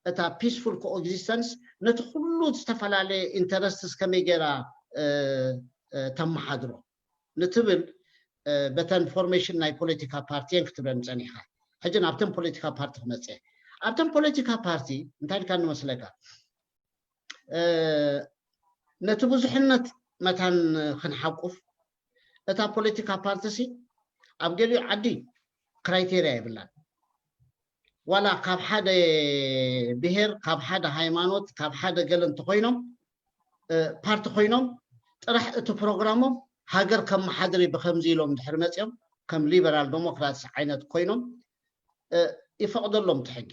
እታ ፒስፉል ኮኤግዚስተንስ ነቲ ኩሉ ዝተፈላለየ ኢንተረስትስ ከመይ ገይራ ተመሓድሮ ንትብል በተን ፎርሜሽን ናይ ፖለቲካ ፓርቲ እየን ክትብለኒ ፀኒሕካ። ሕጂ ናብተን ፖለቲካ ፓርቲ ክመፅእ። ኣብተን ፖለቲካ ፓርቲ እንታይ ኢልካ ንመስለካ? ነቲ ብዙሕነት መታን ክንሓቁፍ፣ እታ ፖለቲካ ፓርቲሲ ኣብ ገሊኡ ዓዲ ክራይቴርያ የብላን። ዋላ ካብ ሓደ ብሄር፣ ካብ ሓደ ሃይማኖት፣ ካብ ሓደ ገለ እንተኮይኖም ፓርቲ ኮይኖም ጥራሕ እቲ ፕሮግራሞም ሃገር ከመሓድሪ ብከምዚ ኢሎም ድሕሪ መፅኦም ከም ሊበራል ዴሞክራትስ ዓይነት ኮይኖም ይፈቕደሎም እቲ ሕጊ።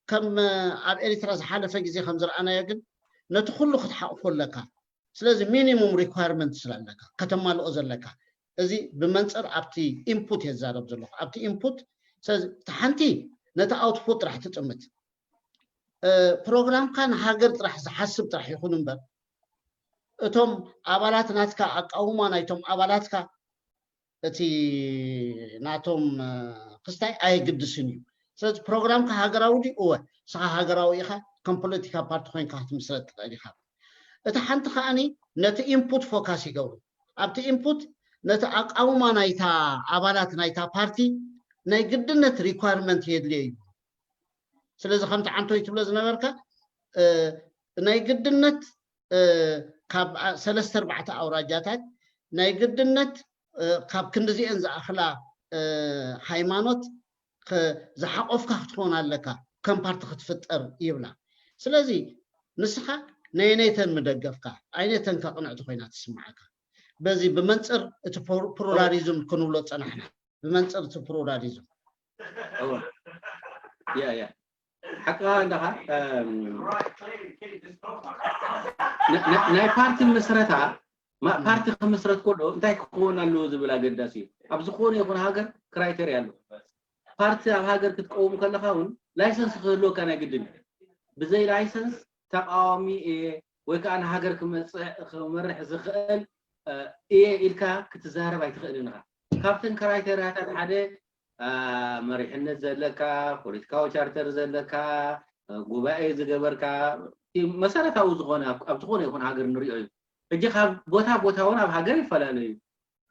ከም ኣብ ኤሪትራ ዝሓለፈ ግዜ ከም ዝረኣናዮ ግን ነቲ ኩሉ ክትሓቕፎ ኣለካ። ስለዚ ሚኒሙም ሪኳርመንት ስላለካ ከተማልኦ ዘለካ፣ እዚ ብመንፅር ኣብቲ ኢንፑት የዛረብ ዘለኹ። ኣብቲ ኢንፑት ስለዚ እቲ ሓንቲ ነቲ ኣውትፑት ጥራሕ ትጥምት። ፕሮግራምካ ንሃገር ጥራሕ ዝሓስብ ጥራሕ ይኹን እምበር እቶም ኣባላት ናትካ ኣቃውማ ናይቶም ኣባላትካ እቲ ናቶም ክስታይ ኣየግድስን እዩ። ስለዚ ፕሮግራምካ ሃገራዊ ድዩ? እወ፣ ንስኻ ሃገራዊ ኢኻ፣ ከም ፖለቲካ ፓርቲ ኮይንካ ክትምስረት ትኽእል ኢኻ። እቲ ሓንቲ ከዓኒ ነቲ ኢንፑት ፎካስ ይገብሩ። ኣብቲ ኢንፑት ነቲ ኣቃውማ ናይታ ኣባላት ናይታ ፓርቲ ናይ ግድነት ሪኳርመንት የድልዮ እዩ። ስለዚ ከምቲ ዓንቶይ ትብሎ ዝነበርካ ናይ ግድነት ካብ ሰለስተ ኣርባዕተ ኣውራጃታት ናይ ግድነት ካብ ክንዲዚአን ዝኣኽላ ሃይማኖት ዝሓቆፍካ ክትኸውን ኣለካ ከም ፓርቲ ክትፍጠር ይብላ። ስለዚ ንስኻ ነየነይተን ምደገፍካ፣ ኣይነተን ከቕንዕቲ ኮይና ትስምዓካ? በዚ ብመንፅር እቲ ፕሉራሊዝም ክንብሎ ፀናሕና፣ ብመንፅር እቲ ፕሉራሊዝም። ያ ያ ሓቅኻ እንዳኻ ናይ ፓርቲ ምስረታ ፓርቲ ክምስረት ከሎ እንታይ ክኸውን ኣለዎ ዝብል ኣገዳሲ እዩ። ኣብ ዝኾነ ይኹን ሃገር ክራይተርያ ኣሎ። ፓርቲ ኣብ ሃገር ክትቀውም ከለኻ እውን ላይሰንስ ክህልወካ ናይ ግድን። ብዘይ ላይሰንስ ተቃዋሚ እየ ወይ ከዓ ንሃገር ክመርሕ ዝኽእል እየ ኢልካ ክትዛረብ ኣይትኽእልን ኢኻ። ካብተን ክራይተርያታት ሓደ መሪሕነት ዘለካ፣ ፖለቲካዊ ቻርተር ዘለካ፣ ጉባኤ ዝገበርካ፣ መሰረታዊ ዝኾነ ኣብ ዝኾነ ይኹን ሃገር ንሪኦ እዩ። ሕጂ ካብ ቦታ ቦታ እውን ኣብ ሃገር ይፈላለዩ።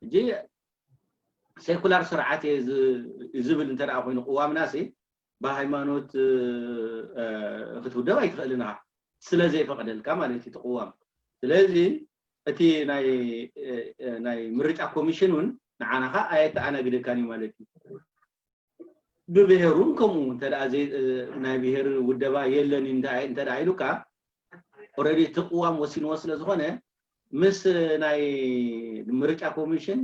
ሕጂ ሴኩላር ስርዓት እየ ዝብል እንተ ኮይኑ ቅዋምና ሲ ብሃይማኖት ክትውደብ ኣይትኽእልን ኢኻ፣ ስለ ዘይፈቕደልካ ማለት እዩ እቲ ቅዋም። ስለዚ እቲ ናይ ምርጫ ኮሚሽን እውን ንዓናኻ ኣየተኣናግደካን እዩ ማለት እዩ። ብብሄሩን ከምኡ እንተ ናይ ብሄር ውደባ የለን እንተ ኢሉካ ኦረዲ እቲ ቅዋም ወሲንዎ ስለ ዝኾነ ምስ ናይ ምርጫ ኮሚሽን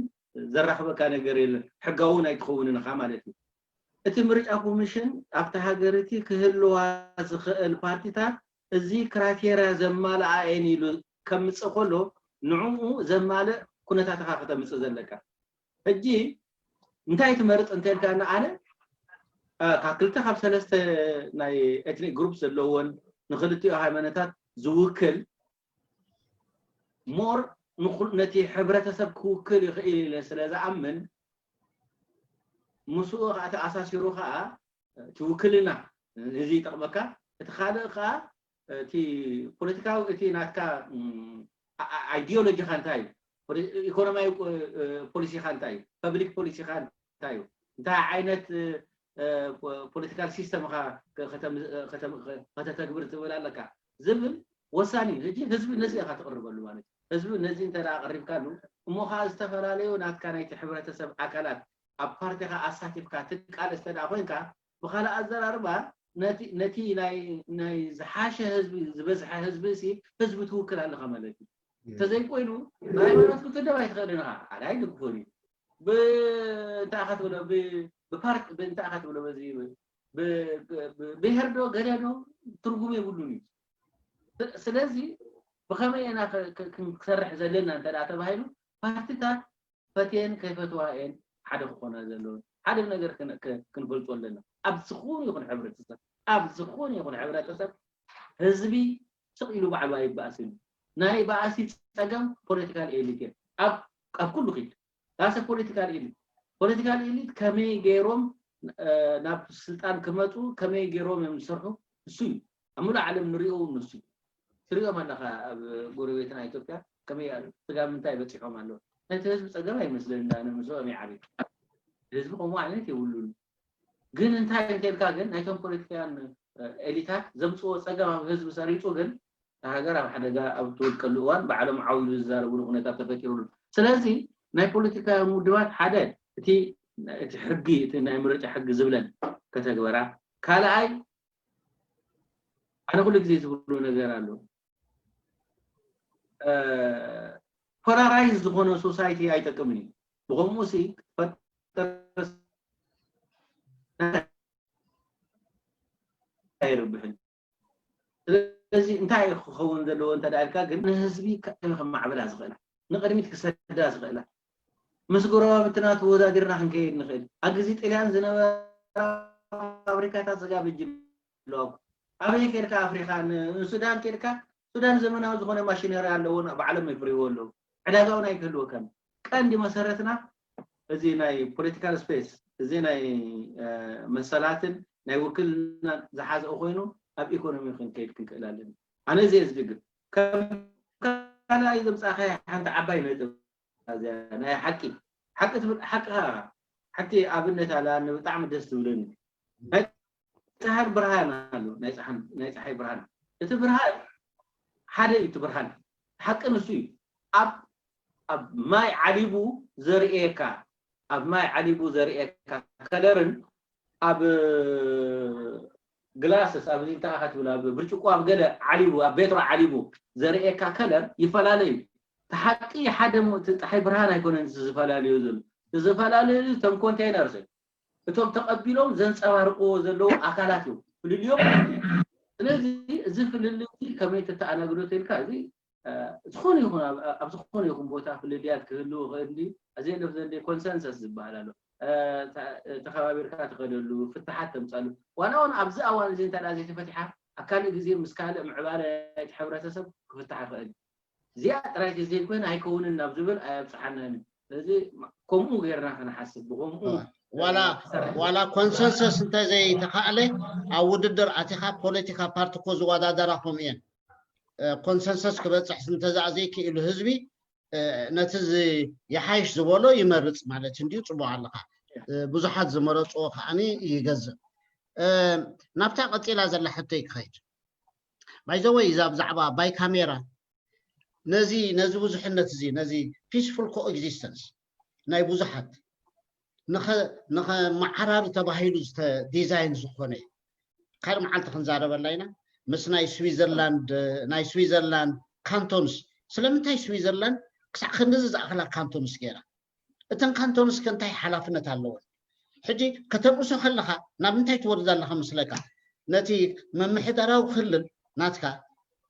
ዘራኽበካ ነገር የለን፣ ሕጋዊ ናይ ትኸውንን ኢኻ ማለት እዩ። እቲ ምርጫ ኮሚሽን ኣብቲ ሃገር እቲ ክህልዋ ዝኽእል ፓርቲታት እዚ ክራይቴርያ ዘማልኣ እየን ኢሉ ከምፅእ ከሎ ንዕኡ ዘማልእ ኩነታት ኢኻ ከተምፅእ ዘለካ። ሕጂ እንታይ ትመርፅ እንተልካ ኣነ ካብ ክልተ ካብ ሰለስተ ናይ ኤትኒክ ግሩፕ ዘለዎን ንክልቲኡ ሃይማኖታት ዝውክል ሞር ነቲ ሕብረተሰብ ክውክል ይኽእል ኢለ ስለ ዝኣምን ምስኡ ከዓ ተኣሳሲሩ ከዓ እቲ ውክልና እዚ ይጠቕመካ። እቲ ካልእ ከዓ እቲ ፖለቲካዊ እቲ ናትካ ኣይዲዮሎጂካ እንታይ እዩ፣ ኢኮኖሚያዊ ፖሊሲካ እንታይ እዩ፣ ፐብሊክ ፖሊሲካ እንታይ እዩ፣ እንታይ ዓይነት ፖለቲካል ሲስተም ካ ከተተግብር ትብል ኣለካ ዝብል ወሳኒ እዩ። ሕጂ ህዝቢ ነዚ ኢካ ትቅርበሉ ማለት እዩ። ህዝቢ ነዚ እንተ ኣቅሪብካሉ እሞ ከዓ ዝተፈላለዩ ናትካ ናይቲ ሕብረተሰብ ኣካላት ኣብ ፓርቲካ ኣሳቲፍካ ትቃለስ እንተ ኮይንካ ብካልእ ኣዘራርባ ነቲ ናይ ዝሓሸ ህዝቢ ዝበዝሐ ህዝቢ ሲ ህዝቢ ትውክል ኣለካ ማለት እዩ። እንተዘይኮይኑ ብሃይማኖት ክትውደብ ኣይትኽእልን ኢኻ። ኣላይ ድክፎን እዩ። ብእንታይ ኢኻ ትብሎ ብፓርክ ብእንታይ ኢኻ ትብሎ በዚ ብሄር ዶ ገለ ዶ ትርጉም የብሉን እዩ። ስለዚ ብኸመይ ኢና ክንሰርሕ ዘለና እንተ ተባሂሉ ፓርቲታት ፈትየን ከይፈትዋ እየን ሓደ ክኾና ዘለውን ሓደ ነገር ክንፈልጦ ኣለና። ኣብ ዝኾነ ይኹን ሕብረተሰብ ኣብ ዝኾነ ይኹን ሕብረተሰብ ህዝቢ ስቕ ኢሉ ባዕሉ ኣይበኣስን እዩ። ናይ ባእሲ ፀገም ፖለቲካል ኤሊት እየን። ኣብ ኩሉ ኪድ ዳሰ ፖለቲካል ኤሊት ፖለቲካል ኤሊት ከመይ ገይሮም ናብ ስልጣን ክመፁ ከመይ ገይሮም እዮም ዝሰርሑ እሱ እዩ። ኣብ ሙሉእ ዓለም ንሪኦ እውን ንሱ እዩ። ትሪኦም ኣለኻ ኣብ ጎረቤትና ኢትዮጵያ ከመይ ስጋብ ምንታይ በፂሖም ኣለዉ። ናይቲ ህዝቢ ፀገም ኣይመስለኒ ኣነ ምስኦም ይዓብዩ ህዝቢ ከምኡ ዓይነት የብሉን። ግን እንታይ እንተልካ ግን ናይቶም ፖለቲካውያን ኤሊታት ዘምፅዎ ፀገም ኣብ ህዝቢ ሰሪፁ ግን ሃገር ኣብ ሓደጋ ኣብ ትወድቀሉ እዋን ባዕሎም ዓው ኢሉ ዝዛረብሉ ኩነታት ተፈጢሩሉ። ስለዚ ናይ ፖለቲካውያን ውድባት ሓደ እቲ እቲ ሕጊ እቲ ናይ ምርጫ ሕጊ ዝብለን ከተግበራ፣ ካልኣይ ኣነ ኩሉ ግዜ ዝብሉ ነገር ኣሎ። ፖላራይዝ ዝኾነ ሶሳይቲ ኣይጠቅምን እዩ። ብኸምኡ ሲ ፈጠር ኣይርብሕን። ስለዚ እንታይ እዩ ክኸውን ዘለዎ እንተ ኢልካ ግን ንህዝቢ ከመይ ከማዕብላ ዝኽእላ ንቕድሚት ክሰዳ ዝኽእላ ምስ ጎረባብትና ተወዳዲርና ክንከይድ ንኽእል። ኣብ ግዜ ጥልያን ዝነበራ ፋብሪካታት ስጋ በጅ ኣለዋ። ኣበይ ከድካ ኣፍሪካ ንሱዳን ከድካ ሱዳን ዘመናዊ ዝኾነ ማሽነሪ ኣለዎ ባዕሎም የፍርይዎ ኣለዉ። ዕዳጋውን ኣይክህልወካን። ቀንዲ መሰረትና እዚ ናይ ፖለቲካል ስፔስ እዚ ናይ መሰላትን ናይ ውክልና ዝሓዘ ኮይኑ ኣብ ኢኮኖሚ ክንከይድ ክንክእል ኣለና። ኣነ እዚ ዝድግፍ ከም ካልኣይ ዘምፃእካ ሓንቲ ዓባይ ነጥብ ናይ ሓቂ ሓቂ ትብል ሓቂ ሓንቲ ኣብነት ኣላ ብጣዕሚ ደስ ትብለኒ ናይ ፀሓይ ብርሃን ኣሎ ናይ ፀሓይ ብርሃን እቲ ብርሃን ሓደ እዩ እቲ ብርሃን ሓቂ ንሱ እዩ ኣብ ኣብ ማይ ዓሊቡ ዘርእየካ ኣብ ማይ ዓሊቡ ዘርእየካ ከለርን ኣብ ግላስስ ኣብ ዚንታ ክትብል ኣብ ብርጭቆ ኣብ ገለ ዓሊቡ ኣብ ቤትሮ ዓሊቡ ዘርእየካ ከለር ይፈላለዩ። ተሓቂ ሓደ ሞ- እቲ ፀሓይ ብርሃን ኣይኮነን ዝፈላለዩ ዘሎ ዝፈላለዩ እቶም ኮንቴይነርስ እዮም። እቶም ተቐቢሎም ዘንፀባርቅዎ ዘለዉ ኣካላት እዮም ፍልልዮም። ስለዚ እዚ ፍልልይ ከመይ ተተኣናግዶ ተልካ እዚ ዝኾነ ይኹን ኣብ ዝኾነ ይኹን ቦታ ፍልልያት ክህልው ይኽእል ድዩ? ኣዘየለፍ ዘንደ ኮንሰንሰስ ዝበሃል ኣሎ። ተኸባቢርካ ትኸደሉ ፍትሓት ተምፃሉ ዋላ እውን ኣብዚ ኣዋን እዚ እንተ ዘይተፈትሓ ኣብ ካልእ ግዜ ምስ ካልእ ምዕባለ ናይቲ ሕብረተሰብ ክፍታሕ ይኽእል። እዚኣ ጥራይ ተዘይኮይን ኣይከውንን ናብ ዝብል ኣየብፅሓናን እዩ። ስለዚ ከምኡ ጌርና ክንሓስብ ብከምኡ ዋላ ዋላ ኮንሰንሰስ እንተዘይተኻእለ ኣብ ውድድር ኣቲኻ ፖለቲካ ፓርቲ እኮ ዝወዳደራ ከምኡ እየን። ኮንሰንሰስ ክበፅሕ እንተዘኣ ዘይክኢሉ ህዝቢ ነቲ ይሓይሽ ዝበሎ ይመርፅ ማለት እንድዩ። ፅቡቅ ኣለካ። ብዙሓት ዝመረፅዎ ከዓኒ ይገዝእ። ናብታ ቀፂላ ዘላ ሕቶይ ክኸይድ ባይዘወይ እዛ ብዛዕባ ባይ ካሜራ ነዚ ነዚ ብዙሕነት እዚ ነዚ peaceful coexistence ናይ ብዙሓት ንኸመዓራሪ ተባሂሉ ዲዛይን ዝኾነ ካልእ መዓልቲ ክንዛረበላ ኢና። ምስ ናይ ስዊዘርላንድ ናይ ስዊዘርላንድ ካንቶንስ ስለምንታይ ስዊዘርላንድ ክሳዕ ክንድዚ ዝኣኽላ ካንቶንስ ገይራ እተን ካንቶንስ ከ እንታይ ሓላፍነት ኣለወን? ሕጂ ከተንእሶ ከለኻ ናብ ምንታይ ትወርድ ኣለኻ መስለካ? ነቲ ምምሕዳራዊ ክልል ናትካ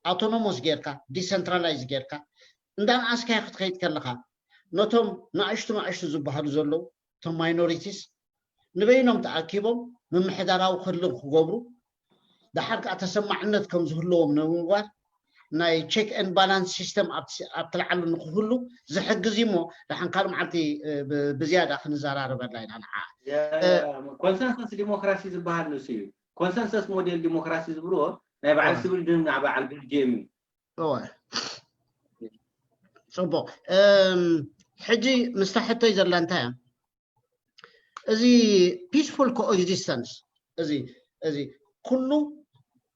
ኣውቶኖሞስ ጌርካ ዲሰንትራላይዝ ጌርካ እንዳንኣስካዮ ክትኸይድ ከለኻ ነቶም ንኣሽቱ ንኣሽቱ ዝበሃሉ ዘለዉ እቶም ማይኖሪቲስ ንበይኖም ተኣኪቦም ምምሕዳራዊ ክልል ክገብሩ ደሓር ከዓ ተሰማዕነት ከም ዝህልዎም ንምግባር ናይ ቸክ ኤንድ ባላንስ ሲስተም ኣብ ትልዓሉ ንክህሉ ዝሕግዝ እዩ እሞ ደሓን ካልእ መዓልቲ ብዝያዳ ክንዘራረበላ ኢና ንዓ ኮንሰንሰስ ዲሞክራሲ ዝበሃል ንሱ እዩ። ኮንሰንሰስ ሞዴል ዲሞክራሲ ዝብልዎ ናይ በዓል ስዊድን ናይ በዓል ቤልጅየም እዩ። ፅቡቅ ሕጂ ምስታ ሕቶይ ዘላ እንታይ እያ? እዚ peaceful coexistence እዚ እዚ ኩሉ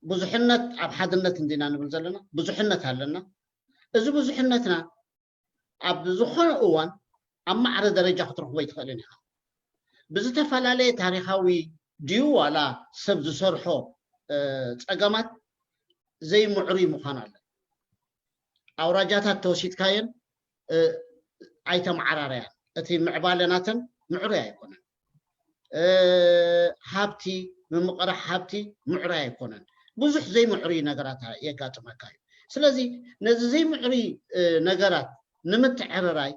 ብዙሕነት ኣብ ሓድነት እንዲና ንብል ዘለና ብዙሕነት ኣለና። እዚ ብዙሕነትና ኣብ ዝኾነ እዋን ኣብ ማዕረ ደረጃ ክትረኽቦ ኣይትኽእልን ኢኻ። ብዝተፈላለየ ታሪኻዊ ድዩ ዋላ ሰብ ዝሰርሖ ፀገማት ዘይምዕሩይ ምዃን ኣሎ። ኣውራጃታት ተወሲድካየን ኣይተመዓራረያን። እቲ ምዕባለ ናተን ምዕሩይ ኣይኮነን። ሃብቲ ምምቕራሕ ሃብቲ ምዕሩይ ኣይኮነን። ብዙሕ ዘይምዕሩይ ነገራት የጋጥመካ እዩ። ስለዚ ነዚ ዘይምዕሩይ ነገራት ንምትዕርራይ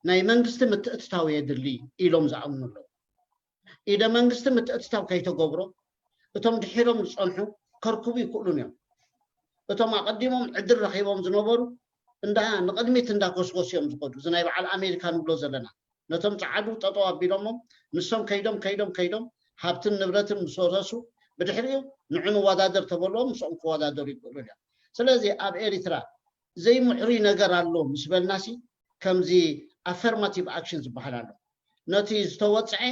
ናይ መንግስቲ ምትእትታው የድሊ ኢሎም ዝኣምኑ ኣለዉ። ኢደ መንግስቲ ምትእትታው ከይተገብሮ እቶም ድሒሮም ዝፀንሑ ከርክቡ ይክእሉን እዮም። እቶም ኣቐዲሞም ዕድል ረኺቦም ዝነበሩ እንዳ ንቕድሚት እንዳጎስጎስ እዮም ዝኸዱ። እዚ ናይ በዓል ኣሜሪካ ንብሎ ዘለና ነቶም ፀዓዱ ጠጠው ኣቢሎሞም ንሶም ከይዶም ከይዶም ከይዶም ሃብትን ንብረትን ምስ ወረሱ ብድሕሪኡ ንዑ ንወዳደር ተበልዎም ምስኦም ክወዳደሩ ይክእሉ እዮም። ስለዚ ኣብ ኤሪትራ ዘይምዕሩይ ነገር ኣሎ ምስ በልናሲ ከምዚ affirmative action ዝበሃል ኣሎ። ነቲ ዝተወፅዐ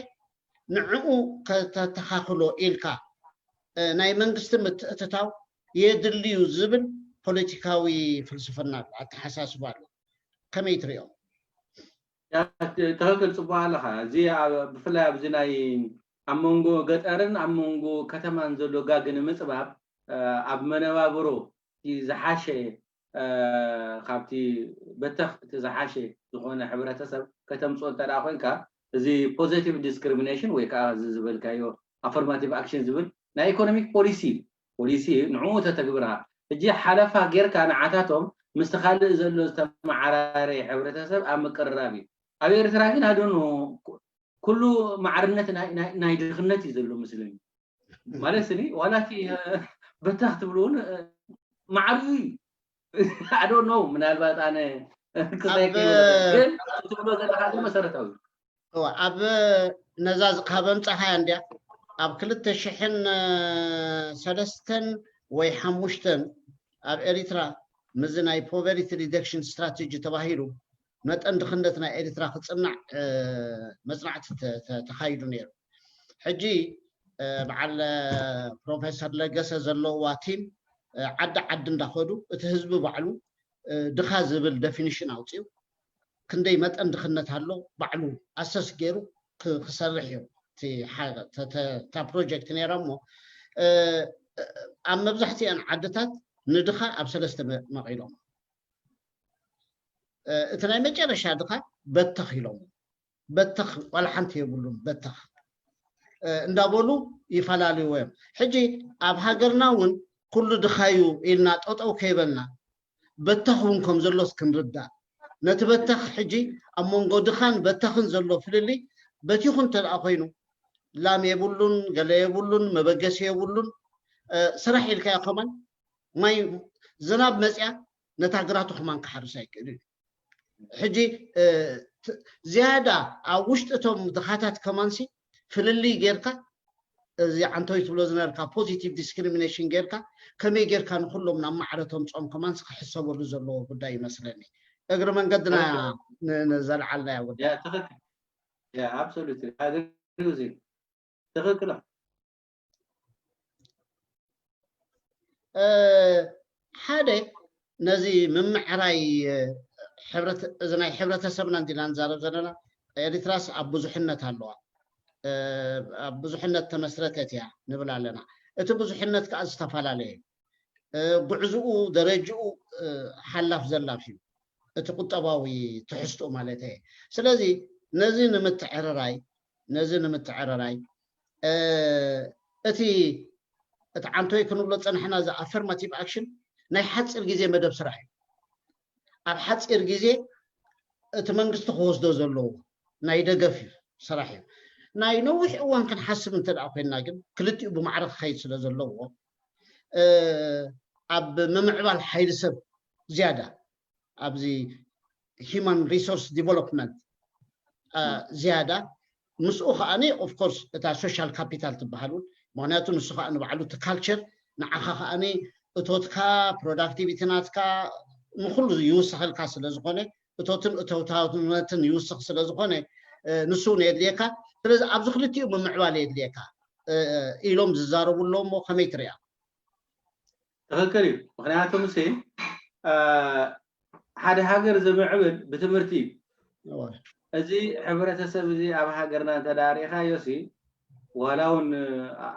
ንዕኡ ከተተኻኽሎ ኢልካ ናይ መንግስቲ ምትእትታው የድልዩ ዝብል ፖለቲካዊ ፍልስፍና ኣሎ፣ ኣተሓሳስባ ኣሎ። ከመይ ትሪኦ? ትኽክል፣ ፅቡቅ ኣለኻ። እዚ ብፍላይ ኣብዚ ናይ ኣብ መንጎ ገጠርን ኣብ መንጎ ከተማን ዘሎ ጋግ ንምፅባብ ኣብ መነባብሮ ዝሓሸ ካብቲ በተኽ እቲ ዝሓሸ ዝኾነ ሕብረተሰብ ከተምፅኦ እንተ ኮይንካ እዚ positive discrimination ወይ ከዓ እዚ ዝበልካዮ affirmative action ዝብል ናይ ኢኮኖሚክ ፖሊሲ ፖሊሲ ንዕኡ ተተግብራ ሕጂ ሓለፋ ጌርካ ንዓታቶም ምስቲ ካልእ ዘሎ ዝተመዓራረየ ሕብረተሰብ ኣብ ምቅርራብ እዩ። ኣብ ኤርትራ ግን ኣደኖ ኩሉ ማዕርነት ናይ ድኽነት እዩ ዘሎ ምስለኒ ማለት ስኒ ዋላ እቲ በታ ክትብሉ እውን ማዕርኡ እዩ። ኣዶ ነው ምናልባት ኣነ ክሳይክል ግን ትብሎ ዘለካ ግን መሰረታዊ ኣብ ነዛ ካብ ኣምፃኻያ እንድያ ኣብ ክልተ ሽሕን ሰለስተን ወይ ሓሙሽተን ኣብ ኤሪትራ ምዚ ናይ poverty reduction strategy ተባሂሉ መጠን ድኽነት ናይ ኤሪትራ ክፅናዕ መፅናዕቲ ተኻይዱ ነይሩ። ሕጂ በዓል ፕሮፌሰር ለገሰ ዘለዋ ቲም ዓዲ ዓዲ እንዳኸዱ እቲ ህዝቢ ባዕሉ ድኻ ዝብል ዴፊኒሽን ኣውፅኡ ክንደይ መጠን ድኽነት ኣሎ ባዕሉ ኣሰስ ገይሩ ክሰርሕ እዩ። እታ ፕሮጀክት ነይራ እሞ ኣብ መብዛሕትአን ዓድታት ንድኻ ኣብ ሰለስተ መቒሎም፣ እቲ ናይ መጨረሻ ድኻ በተኽ ኢሎም። በተኽ ዋላ ሓንቲ የብሉን። በተኽ እንዳበሉ ይፈላለይዎ እዮም። ሕጂ ኣብ ሃገርና እውን ኩሉ ድኻዩ ኢልና ጠጠው ከይበልና በተኽ እውን ከም ዘሎስ ክንርዳእ፣ ነቲ በተኽ ሕጂ ኣብ መንጎ ድኻን በተኽን ዘሎ ፍልልይ በቲኹ እንተ ደኣ ኮይኑ ላም የብሉን፣ ገለ የብሉን፣ መበገሲ የብሉን። ስራሕ ኢልካዮ ከማን ማይ ዝናብ መፅያ ነታ ግራቱ ከማን ክሓርስ ኣይክእል እዩ። ሕጂ ዝያዳ ኣብ ውሽጢ እቶም ድኻታት ከማንሲ ፍልልይ ጌርካ፣ እዚ ዓንቶይ ትብሎ ዝነበርካ ፖዚቲቭ ዲስክሪሚኔሽን ጌርካ ከመይ ጌርካ ንኩሎም ናብ ማዕረ ተምፅኦም ከማንሲ ክሕሰበሉ ዘለዎ ጉዳይ ይመስለኒ። እግሪ መንገድና ንዘለዓልናያ ጉዳይ። ትክክል። ትክክል። ሓደ ነዚ ምምዕራይ እዚ ናይ ሕብረተሰብና እንዲና ንዛረብ ዘለና፣ ኤሪትራስ ኣብ ብዙሕነት ኣለዋ። ኣብ ብዙሕነት ተመስረተት እያ ንብል ኣለና። እቲ ብዙሕነት ከዓ ዝተፈላለየ እዩ። ጉዕዝኡ ደረጅኡ ሓላፍ ዘላፍ እዩ፣ እቲ ቁጠባዊ ትሕዝትኡ ማለት እየ። ስለዚ ነዚ ንምትዕርራይ ነዚ ንምትዕርራይ እቲ እቲ ዓንቶይ ክንብሎ ፀናሕና እዚ ኣፈርማቲቭ ኣክሽን ናይ ሓፂር ግዜ መደብ ስራሕ እዩ። ኣብ ሓፂር ግዜ እቲ መንግስቲ ክወስዶ ዘለዎ ናይ ደገፍ እዩ ስራሕ እዩ። ናይ ነዊሕ እዋን ክንሓስብ እንተ ደኣ ኮይንና ግን ክልቲኡ ብማዕረ ክኸይድ ስለ ዘለዎ ኣብ ምምዕባል ሓይሊ ሰብ ዝያዳ ኣብዚ ሂማን ሪሶርስ ዲቨሎፕመንት ዝያዳ ምስኡ ከዓኒ ኦፍኮርስ እታ ሶሻል ካፒታል ትበሃል እውን ምክንያቱ ንሱ ከዓ ንባዕሉ እቲ ካልቸር ንዓኻ ከዓኒ እቶትካ ፕሮዳክቲቪቲ ናትካ ንኩሉ ይውስኸልካ ስለ ዝኾነ እቶትን እተውታውነትን ይውስኽ ስለ ዝኾነ ንሱ እውን የድልየካ። ስለዚ ኣብዚ ክልቲኡ ምምዕባል የድልየካ ኢሎም ዝዛረቡ ኣለዉ እሞ ከመይ ትሪኣ? ትኽክል እዩ። ምክንያቱ ምሲ ሓደ ሃገር ዝምዕብል ብትምህርቲ እዩ። እዚ ሕብረተሰብ እዚ ኣብ ሃገርና እንተ ደኣ ርኢኻዮ ሲ ዋላ እውን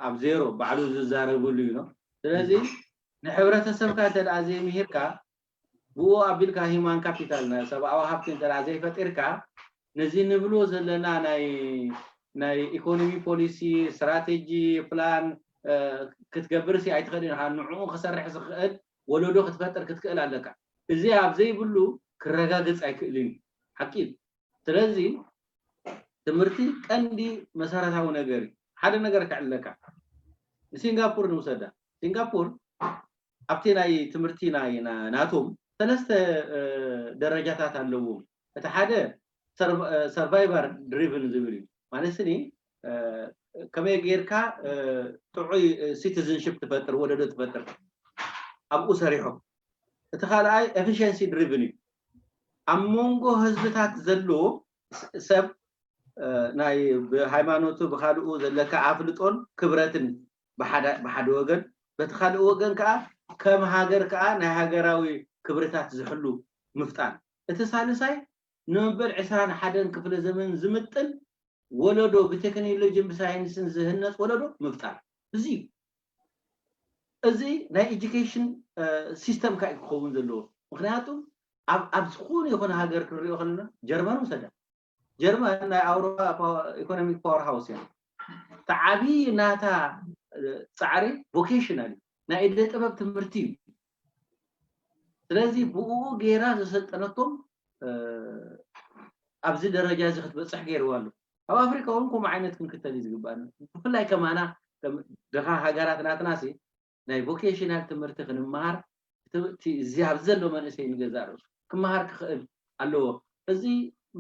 ኣብ ዜሮ ባዕሉ ዝዛረብሉ እዩ ነው። ስለዚ ንሕብረተሰብካ እንተ ደኣ ዘይምሂርካ ብኡ ኣቢልካ ሂማን ካፒታል ሰብኣዊ ሃብቲ እንተ ዘይፈጢርካ ነዚ ንብሎ ዘለና ናይ ናይ ኢኮኖሚ ፖሊሲ ስትራቴጂ ፕላን ክትገብር ሲ ኣይትኽእል ኢኻ። ንዕኡ ክሰርሕ ዝኽእል ወለዶ ክትፈጥር ክትክእል ኣለካ። እዚ ኣብ ዘይብሉ ክረጋገፅ ኣይክእልን እዩ። ሓቂ እዩ። ስለዚ ትምህርቲ ቀንዲ መሰረታዊ ነገር እዩ። ሓደ ነገር ክዕለካ ንሲንጋፖር ንውሰዳ። ሲንጋፖር ኣብቲ ናይ ትምህርቲ ናይ ናቶም ሰለስተ ደረጃታት ኣለዎም። እቲ ሓደ ሰርቫይቨር ድሪቭን ዝብል እዩ። ማለት ስኒ ከመይ ጌርካ ጥዑይ ሲቲዝንሽፕ ትፈጥር፣ ወለዶ ትፈጥር፣ ኣብኡ ሰሪሖም። እቲ ካልኣይ ኤፊሽንሲ ድሪቭን እዩ። ኣብ መንጎ ህዝብታት ዘሎ ሰብ ናይ ብሃይማኖቱ ብካልኡ ዘለካ ኣፍልጦን ክብረትን ብሓደ ወገን፣ በቲ ካልእ ወገን ከዓ ከም ሃገር ከዓ ናይ ሃገራዊ ክብርታት ዝሕሉ ምፍጣር። እቲ ሳልሳይ ንመበል ዕስራን ሓደን ክፍለ ዘመን ዝምጥን ወለዶ ብቴክኖሎጂን ብሳይንስን ዝህነፅ ወለዶ ምፍጣር። እዚ እዚ ናይ ኤጁኬሽን ሲስተም ካ ክኸውን ዘለዎ። ምክንያቱ ኣብ ዝኾነ ይኹን ሃገር ክንሪኦ ከለና ጀርመን ውሰዳ። ጀርመን ናይ ኣውሮፓ ኢኮኖሚክ ፓወር ሃውስ እያ። ተዓቢ ናታ ፃዕሪ ቮኬሽናል እዩ፣ ናይ እደ ጥበብ ትምህርቲ እዩ። ስለዚ ብኡ ገይራ ዘሰልጠነቶም ኣብዚ ደረጃ እዚ ክትበፅሕ ገይርዋ ኣሎ። ኣብ ኣፍሪካ እውን ከምኡ ዓይነት ክንክተል እዩ ዝግባኣና። ብፍላይ ከማና ድኻ ሃገራት ናትና ሲ ናይ ቮኬሽናል ትምህርቲ ክንመሃር እዚ ኣብዚ ዘሎ መንእሰይ ንገዛእ ርእሱ ክመሃር ክኽእል ኣለዎ። እዚ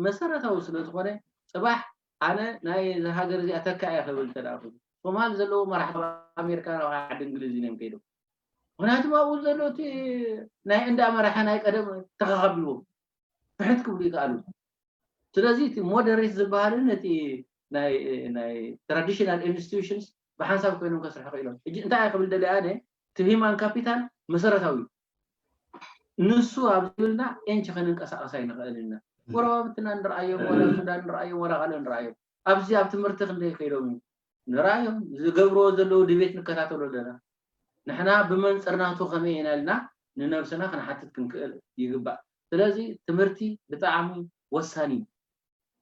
መሰረታዊ ስለ ዝኾነ ፅባሕ ኣነ ናይ ሃገር እዚኣ ተካ እየ ክብል እንተ ደኣ ኮይኑ ሶማል ዘለዎ መራሕቲ ኣሜሪካ ናብ ዓዲ እንግሊዝ እዮም ከይዶም። ምክንያቱም ኣብኡ ዘሎ እቲ ናይ እንዳ መራሒ ናይ ቀደም ተኸኻቢዎም ፍሕት ክብሉ ይከኣሉ። ስለዚ እቲ ሞደሬት ዝበሃልን እቲ ናይ ትራዲሽናል ኢንስቲቱሽንስ ብሓንሳብ ኮይኖም ከስርሑ ክኢሎም። ሕጂ እንታይ ክብል ደሊ ኣነ እቲ ሂማን ካፒታል መሰረታዊ እዩ። ንሱ ኣብ ዝብልና ኤንች ከነንቀሳቀስ ኣይንኽእል ኢና። ጎረባብትና ንርኣዮም፣ ዋላ ሱዳን ንርኣዮም፣ ዋላ ካልእ ንርኣዮም። ኣብዚ ኣብ ትምህርቲ ክንደይ ከይዶም እዩ ንርኣዮም። ዝገብርዎ ዘለዉ ድቤት ንከታተሎ ኣለና። ንሕና ብመንፅርናቱ ከመይ ኢና ኢልና ንነብስና ክንሓትት ክንክእል ይግባእ። ስለዚ ትምህርቲ ብጣዕሚ ወሳኒ እዩ።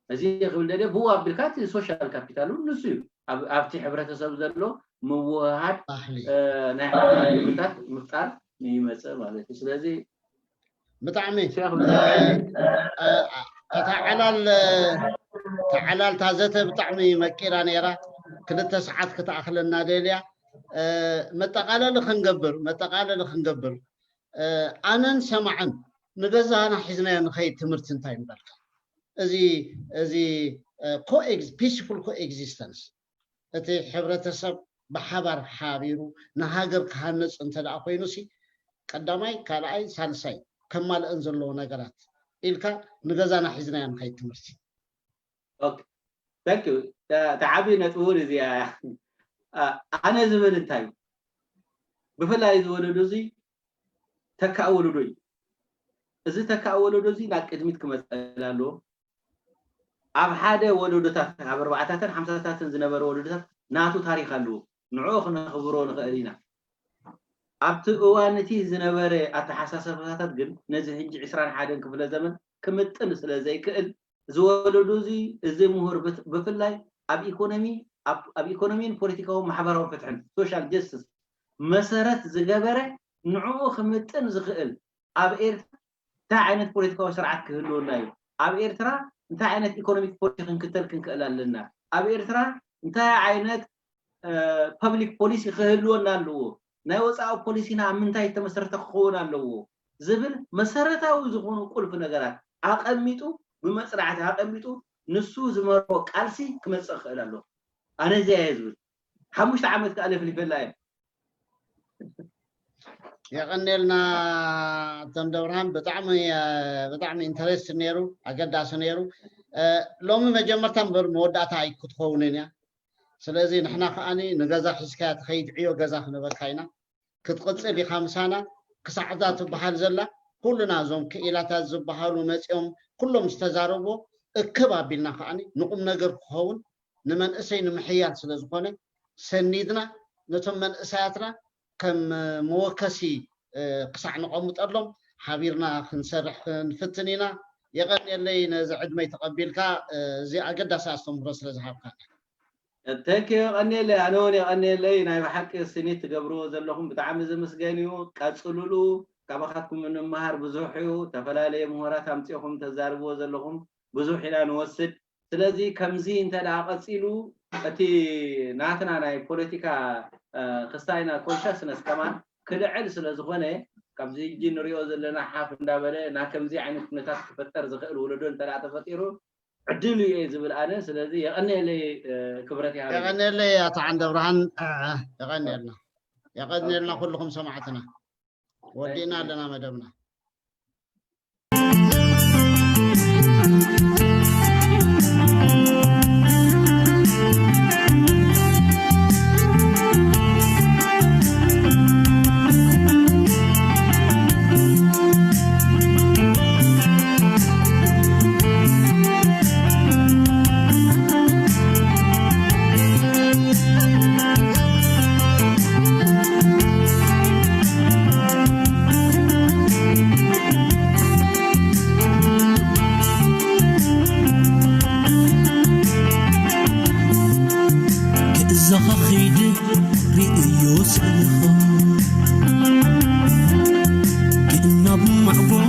እዚ ክብል ደልየ ብኡ ኣቢልካ እቲ ሶሻል ካፒታል እውን ንሱ እዩ። ኣብ- ኣብቲ ሕብረተሰብ ዘሎ ምውህሃድ ባህሊ እ፣ ናይ ሓባር ግብታት ምፍጣር ይመፅእ ማለት እዩ። ስለዚ ብጣዕሚ ሸክ እ፣ እ፣ እታ ዓላል እታ ዓላል እታ ዘተ ብጣዕሚ መቂራ ነይራ። ክልተ ሰዓት ክትኣኽለና ደልያ። እ፣ መጠቓለሊ ክንገብር መጠቓለሊ ክንገብር እ፣ ኣነን ሰማዕን ንገዛና ሒዝናዮ ንኸይድ ትምህርቲ እንታይ ምበልካ? እዚ እዚ ኮኤግዝ ፒስፉል ኮኤግዚስተንስ እቲ ሕብረተሰብ ብሓባር ሓቢሩ ንሃገር ክሃንፅ እንተ ደኣ ኮይኑ ሲ ቀዳማይ ካልኣይ ሳልሳይ ከማልአን ዘለዎ ነገራት ኢልካ ንገዛና ሒዝናዮ ንኸይድ ትምህርቲ ኦኬ ታንክ ዩ። እታ ዓብዪ ነጥቢ እውን እዚኣ እያ። አ- ኣነ ዝብል እንታይ እዩ? ብፍላይ እዚ ወለዶ እዚ ተካእ ወለዶ እዩ። እዚ ተካእ ወለዶ እዚ ናብ ቅድሚት ክመፀል ኣለዎ። ኣብ ሓደ ወለዶታት ኣብ ኣርባዕታትን ሓምሳታትን ዝነበረ ወለዶታት ናቱ ታሪክ ኣለዎ። ንዕኡ ክነኽብሮ ንኽእል ኢና። ኣብቲ እዋን እቲ ዝነበረ ኣተሓሳሰባታት ግን ነዚ ሕጂ ዕስራን ሓደን ክፍለ ዘመን ክምጥን ስለ ዘይክእል እዚ ወለዶ እዚ እዚ ምሁር ብት- ብፍላይ ኣብ ኢኮኖሚ ኣብ ኣብ ኢኮኖሚን ፖለቲካዊ ማሕበራዊ ፍትሕን ሶሻል ጀስቲስ መሰረት ዝገበረ ንዕኡ ክምጥን ዝኽእል ኣብ ኤርትራ እንታይ ዓይነት ፖለቲካዊ ስርዓት ክህልወና እዩ? ኣብ ኤርትራ እንታይ ዓይነት ኢኮኖሚክ ፖሊሲ ክንክተል ክንክእል ኣለና? ኣብ ኤርትራ እንታይ ዓይነት ፐብሊክ ፖሊሲ ክህልወና ኣለዎ? ናይ ወፃኢ ፖሊሲና ኣብ ምንታይ ዝተመሰረተ ክኸውን ኣለዎ? ዝብል መሰረታዊ ዝኾኑ ቁልፊ ነገራት ኣቐሚጡ ብመፅናዕቲ ኣቐሚጡ ንሱ ዝመርሖ ቃልሲ ክመፅእ ክኽእል ኣለዎ። ኣነ እዚኣ እየ ዝብል። ሓሙሽተ ዓመት ከዓ ለፍሊፈላ እየ። የቐኔልና ተምደብርሃን ብጣዕሚ ብጣዕሚ ኢንተረስት ነይሩ፣ ኣገዳሲ ነይሩ። ሎሚ መጀመርታ እምበር መወዳእታ ኣይክትኸውንን እያ። ስለዚ ንሕና ከዓኒ ንገዛ ሒዝካያ ትኸይድ ዕዮ ገዛ ክንበካ ኢና። ክትቕፅል ኢኻ ምሳና። ክሳዕ እዛ ትበሃል ዘላ ኩልና እዞም ክኢላታት ዝበሃሉ መፂኦም ኩሎም ዝተዛረብዎ እክብ ኣቢልና ከዓኒ ንቁም ነገር ክኸውን ንመንእሰይ ንምሕያል ስለ ዝኾነ ሰኒድና ነቶም መንእሰያትና ከም መወከሲ ክሳዕ ንቐምጠሎም ሓቢርና ክንሰርሕ ክንፍትን ኢና። የቐንየለይ ነዚ ዕድመይ ተቐቢልካ እዚ ኣገዳሲ ኣስተምህሮ ስለ ዝሃብካና። ተኪ የቐንየለይ ኣነ እውን የቐንየለይ። ናይ ብሓቂ ስኒት ትገብርዎ ዘለኹም ብጣዕሚ ዝምስገን እዩ። ቀፅሉሉ። ካባኻትኩም እንመሃር ብዙሕ እዩ። ተፈላለየ ምሁራት ኣምፂኹም ተዛርብዎ ዘለኹም ብዙሕ ኢና ንወስድ። ስለዚ ከምዚ እንተ ደኣ ቀፂሉ እቲ ናትና ናይ ፖለቲካ ክስታይና ኮንሻስነስ ከማን ክልዕል ስለ ዝኾነ ካብዚ ሕጂ ንሪኦ ዘለና ሓፍ እንዳበለ ና ከምዚ ዓይነት ኩነታት ክፈጠር ዝኽእል ወለዶ እንተ ደኣ ተፈጢሩ ዕድል እዩ እየ ዝብል ኣነ። ስለዚ የቐንየለይ ክብረት ይሃበለይ። የቐንየለይ ኣቶ ዓንደብርሃን። የቐንየልና የቐንየልና ኩልኹም ሰማዕትና። ወዲእና ኣለና መደብና። ክእዛኻ ኸይደ ርእዮ ስእልኻ ግእናብ ማዕጓር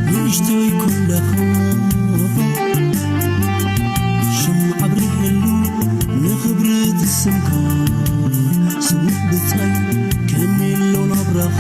ንእሽቶይ ኩለኻ ሽም ኣብሪሀሉ ንኽብሪ ትስምካ ስውእ ብጻይ ከመይ ኣሎ ናብራኻ